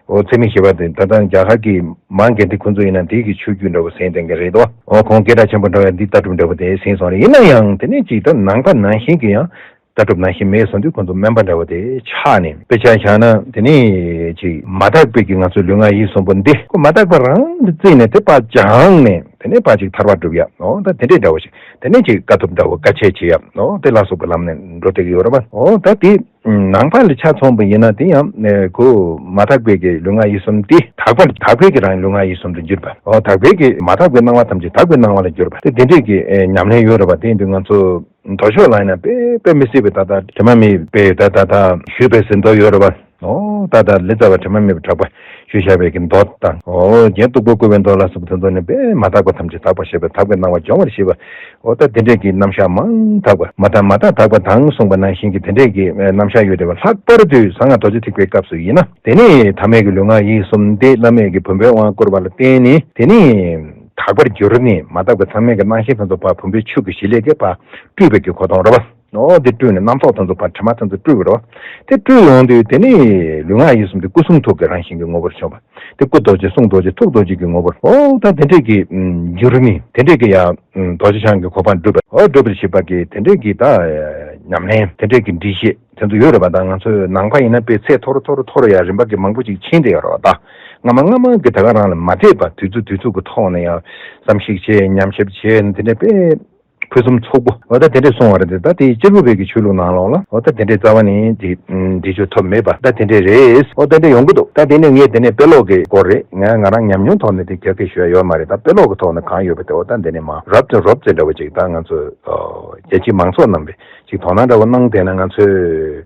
འོ་འཚེ་མེད་ཞི་བ་དེ་ད་ལྟ་རྒྱ་གར་གྱི་མར་དགེ་འདུན་ཁོ་ཚོ་ཡིན་ན་དེའི་གི་ཆོས་བརྒྱུད་འདྲ་བོ་ཟིན་བསྡད་མཁན་རེད་དོ། འོ་ཁོང་སྐད་གྲགས་ཆེན་པོ་འདྲ་བའི་འདི་ལྟ་གྲུབ་འདྲ་བོ་དེ་ཟིན་སོང་རེད། ཡིན་ན་ཡང་དེ་ནས་ཅིག་ད་ནང་པ་ནང་བཞིན་གྱི་ཡང་ལྟ་གྲུབ་ནང་བཞིན་མེད་སོང་དུས་ཁོ་ཚོ་སྨན་པ་འདྲ་བོ་དེ་ཆགས་ནས། དཔེ་ཆ་བཞག་ན་དེ་ནས་ཅིག་མ་དག་པའི་གི་ང་ཚོའི་ལུས་ངག་ཡིད་གསུམ་པོ་འདི་ཁོ་མ་དག་པ་རང་དུ་བརྩིས་ནས་དེ་ཕར་སྦྱངས་ནས་དེ་ནས་ཕར་ཅིག་ཐར་པ་སྒྲུབ་ཡ། འོ་ད་དེ་འདྲས་འདྲ་བོ་ཞིག་དེ་ནས་ཅིག་དཀའ་ཐུབ་འདྲ་བོ་དཀའ་སྤྱད་བྱེད་ཡ། འོ་དེ་ལ་སོགས་པའི་ལམ་ནས་འགྲོ་བསྡད་ཀྱི་ཡོད་རེད་པ། འོ་ད་དེ་ནང་པ་ལ་ཆ་མཚོན་པ་ཡིན་ན་དེ་ཡང་ཁོ་མ་དག་པའི་གི་ལུས་ངག་ཡིད་གསུམ་དེ་དག་པ། དག་པའི་གི་རང་ལུས་ངག་ཡིད་གསུམ་དུ་འགྱུར་བ། འོ་དག་པའི་གི་མ་དག་པའི་སྣང་བ་ཐམས་ཅད་དག་པའི་སྣང་བ་ལ་འགྱུར་བ། དེ་དེ་འདྲས་ཀྱི་ཨེ་ཉམས་ལེན་ཡོད་རེད་པ། དེ་ཡིན་དུས་ང་ཚོ་མདོ་ཕྱོགས་ལ་ཡིན་ན་དཔེ་དཔེ་མི་སྲིད་པའི་ད་ལྟ་དྲི་མ་མེད་པའི་ད་ད་ད་ཞུས་པའི་ཟིན་ཐོ་ཡོད་རེད་པ། འོ་ད་ལྟ་ལི་ཙཱ་བ་དྲི་མ་མེད་པའི་གྲགས་པ་ཞུས་བཞག་པའི་གི་མདོ་དང་། འོ་རྒྱན་སྟུག་པོ་བསྐོར་བའི་མདོ་ལ་སོགས་པ་དེ་ཚོ་ནི་དཔེ་མ་དག་པ་ཐམས་ཅད་དག་པར་བྱེད་པ། དག་པའི་སྣང་བ་སྦྱོང་བར་བྱེད་པ། འོ་ད་དེ་འདྲས་ཀྱི་རྣམ་གཞག་མང་དག་པ། མ་དག་མ་དག་དག་པ་དང་གསུངས་པ་ནང་བཞིན་གྱི་དེ་འདྲས་ཀྱི་རྣམ་གཞག་ཡོད་བསྡད་པ། ལྷག་པར་དུ་གསང་སྔགས་རྡོ་རྗེ་ཐེག་པའི་སྐབས་སུ་ཡིན་ན། དེ་ནས་ཐ་མལ་གྱི་ལུས་ངག་ཡིད་གསུམ་དེ་བླ་མེད་ཀྱི་བུམ་པའི་དབང་བསྐུར་བ་ལ་བརྟེན་ནས། དེ་ནས་དག་པར་གྱུར་ནས་མ་དག་པའི་མཚམས་མེད་ཀྱི་སྣང་ཞེན་དེ་ཚོ་ཕར་བུམ་པའི་ཆུ་གི་བྱེད་ལས་ཀྱིས་ཕར་བཀྲུས་པའི་གི་གོ་དོན་རེད་པ། ཨོ་དེ་སྤྲུལ་ནས་རྣམ་རྟོག་དེ་ཚོ་ཕར་དྲི་མ་དེ་ཚོ་སྤྲུལ་བ་རེད་བ། དེ་སྤྲུལ་ཡོང་དུས་དེ་ནི་ལུས་ངག་ཡིད་གསུམ་དེ་སྐུ་གསུང་ཐུགས་ཀྱི་རང་བཞིན་གྱི་ངོ་བོར་བྱུང་བ། དེ་སྐུ་རྡོ་རྗེ་གསུང་རྡོ་རྗེ་ཐུགས་རྡོ་རྗེ་གི་ངོ་བོར། ཨོ་ད་དེ་འདྲས་ཀྱི་འགྱུར་མི་དེ་འདྲས་ཀྱི་ཡ། རྡོ་རྗེ་འཆང་གི་གོ་འཕང་སྒྲུབ་པ། ཨོ་སྒྲུབ་པར་བྱེད་པ་གི་དེ་འདྲས་ཀྱི་ད་ཉམས་ལེན་དེ་འདྲས་ཀྱི་འགྲེལ་བཤད་དེ་ཚོ་ཡོད་རེད་པ། ད་ང་ཚོའི་ནང་པ་ཡིན་ན་དཔེ་ཚད་མཐོ་རུ་མཐོ་རུ་མཐོ་རུ་ཡ་རིམ་པ་གི་མང་པོ་ཅིག་ཕྱིན་བསྡད་ཡོད་རེད་བ། ད་སྔ་མ་སྔ་མ་གི་ད་ག་རང་ལ་མ་འདྲེས་པ་དུས་ཚོད་དུས་ཚོད་ཀྱི་ཐོག་ནས་ཡང་བསམ་གཞིག་བྱས་ཉམས་ཞིབ་བྱས་དེ་འདྲས་དཔེ་ཕུན་སུམ་ཚོགས་པོ། འོ་ད་དེ་འདྲས་སོང་བ་རེད་དེ། ད་དེའི་གཅེར་བུ་བོད་ཀྱི་ཆོས་ལུགས་ནང་ལོགས་ལ་འོ་ད་དེ་འདྲས་རྩ་བ་ནས་དེ་འགྲེལ་བརྗོད་ཐོབ་མེད་པ་ད་དེ་འདྲས་རེད། འོ་ད་འདྲས་ཡོང་གི་འདུག་ད་དེ་ནས་ངས་དེ་ནས་དཔེ་ཀློག་གི་སྐོར་རེད། ང་ང་རང་ཉམས་མྱོང་ཐོག་ནས་དེ་རྒྱབ་སྐྱོར་ཞུ་ཡ་ཡོད་མ་རེད། ད་དཔེ་ཀློག་གི་ཐོག་ནས་གང་ཡོད་པ་དེ་འོ་ད་འདི་ནས་མར་རོབ་ཙམ་རོབ་ཙམ་འདྲ་བོ་ཅིག་ད་ང་ཚོ་རྒྱལ་སྤྱིའི་མང་ཚོགས་རྣམས་པས་ཅིག་དོ་སྣང་འདྲ་བོ་གནང་བསྡད་ན། ང་ཚོས་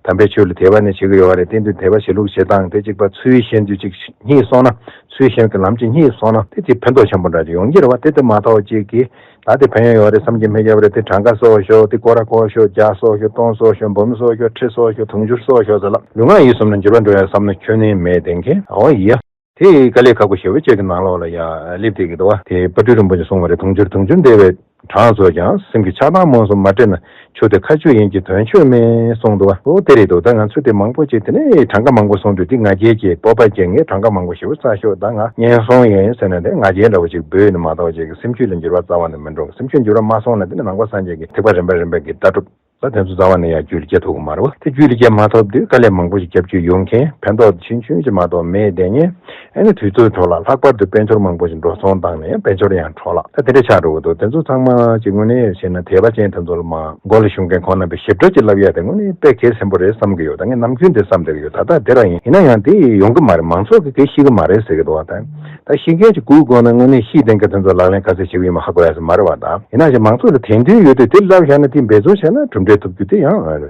དམ་པའི་ཆོས་ལ་དད་པ་ནི་བྱེད་ཀྱི་ཡོད་རེད། དེ་འདུག་དད་པ་བྱེད་ལུགས་བྱེད་སྟངས་དེ་གཅིག་པ་ཚུལ་བཞིན་དུ་ཅིག་རྙེད་སོང་ན། ཚུལ་བཞིན་གྱི་ལམ་ཅིག་རྙེད་སོང་ན་དེ་ཅིག་ཕན་ཐོགས་ཆེན་པོ་འདྲ་ཅིག་ཡོང་གི་རེད་བ། དེ་དེ་མ་གཏོགས་ཅིག་གིས་ད་དེ་ཕན་ཡོན་ཡོད་རེད་བསམ་གྱི་མེད་ཀྱི་རེད། དེ་གྲངས་ཀ་གསོག་ཤོག་དེ་སྐོར་ར་སྐོར་ཤོག་རྒྱ་གསོག་ཤོག་སྟོང་གསོག་ཤོག་འབུམ་གསོག་ཤོག་ཁྲི་གསོག་ཤོག་དུང་ཕྱུར་གསོག་ཤོག་ཟེར་ལ་ལུས་ངག་ཡིད་གསུམ་ལ་འགྱུར་བ་འགྲོ་ཡ་བསམ་ན་ཁྱོན་ནས་མེད་དེ་མཁན། འོ་ཡ། དེ་དཀའ་ལས་ཁག་པོ་ཞེ་པོ་ཅིག་གི་ནང་ལོགས་ལ་ཡ་སླེབས་བསྡད་ཀྱི་འདུག་བ། དེ་དཔལ་སྤྲུལ་རིན་པོ་ཆེ་གསུངས་པ་རེད། དུང་ཕྱུར་དུང་ཕྱུར་འདས་པའི་གྲངས་སོགས་ཀྱང་། སེམས་ཀྱི་ཆགས་སྡང་རྨོངས་གསུམ་མ་བྲལ་ན། ཆོས་དེ་མཁའ་སྤྱོད་ཡིན་གྱི་དོན་ཆོད་མིན་གསུངས་འདུག་བ། འོ་དེ་རེད་འདུག་ད་ང་ཚོས་དེ་མང་པོ་ཅིག་དེ་ནས་གྲངས་ཀ་མང་པོ་གསུངས་དུས་དེ་ང་རྒྱལ་སྐྱེས་སྤོབས་པ་སྐྱེས། ངས་གྲངས་ཀ་མང་པོ་ཞེ་པོ་བསགས་ཤོག་ད་ང་ངན་སོང་ཡིན་ཟེར་ནས་དེ་ང་རྒྱལ་འདྲ་བོ་ཅིག་འབོད་ནས་མ་གཏོགས་ཅིག་སེམས་རྒྱུད་ལ་འགྱུར་བ་རྩ་བ་ནས་མི་འགྲོ། སེམས་རྒྱུད་འགྱུར་བ་མ་སོང་ན་དེ་ནི་ནང་པ་སངས་རྒྱས་ཀྱི་ཐེག་པ་རིམ་པ་རིམ་པ་གི་ལྟ་གྲུབ། ད་དེ་ཚོ་རྩ་བ་ནས་ཡང་རྒྱུད་ལ་སྐྱེ་ཐུབ་ཀྱི་མ་རེད་བ། དེ་རྒྱུད་ལ་སྐྱེ་མ་ཐུབ་དུས་དཀའ་ལས་མང་པོ་ཞིག་རྒྱབ་སྐྱོར་ཡོང་མཁན་ཕན་ཐོགས་ཆུང་ཆུང་ཞིག་མ་གཏོགས་མེད་དེ་ཉེ། ཨ་ནི་དུས་ཚོད་འཕྲོ་བརླག་ལྷག་པར་དུ་དཔལ་འབྱོར་མང་པོ་ཞིག་འགྲོ་སོང་བཏང་ནས་ཡང་དཔལ་འབྱོར་ཡང་འཕྲོ་བརླག་ད་དེ་འདྲ་ཆགས་འགྲོ་གི་འདུག་དེ་ཚོ་ཚང་མ་ཅིག་དངོས་གནས་བཤད་ན་དད་པ་ཅན་དེ་ཚོ་ལ་མ་མགོ་ལ་ཞུགས་མཁན་ཁོང་རྣམ་པས་ཞིབ་ཕྲ་ཅིག་ལབ་ཡ་དེ་དངོས་གནས་དཔེ་གལ་ཆེན་པོ་རེད་བསམ་གི་ཡོད། ད་ངས་ནམ་རྒྱུན་དེ་བསམ་བསྡད་ཀྱི་ཡོད། ད་ལྟ་དེ་རང་ཡིན། ཡིན་ན་ཡང་དེ་ཡོང་གི་མ་རེད། མང་ཚོགས་ཀྱིས་དེ་ཤེས་ཀྱི་མ་རེད་ཟེར་གི་འདུག་བ། ད། ད་ཤེས་མཁན་གྱི་སྒུག་དགོས་ན་དངོས་གནས་ཤེས་ལྡན་གྱི་དེ་ཚོ་ལག་ལེན་ག་ཚོད་བྱེད་ཀྱི་ཡོད་མེད་ཧ་གོ་ཡ་ཟེར་མ་རེད་བ། ད་ཡིན་ན་ཞིག་མང་ཚོགས་ལ་དྲན་འདུན་ཡོད་དུས་དེ་ལབ་བཞག་ན་དེ་འབད་རྩོལ་བྱས་ན་གྲུབ་འབྲས་ཐོབ་རྒྱུ་དེ་ཡང་རེད།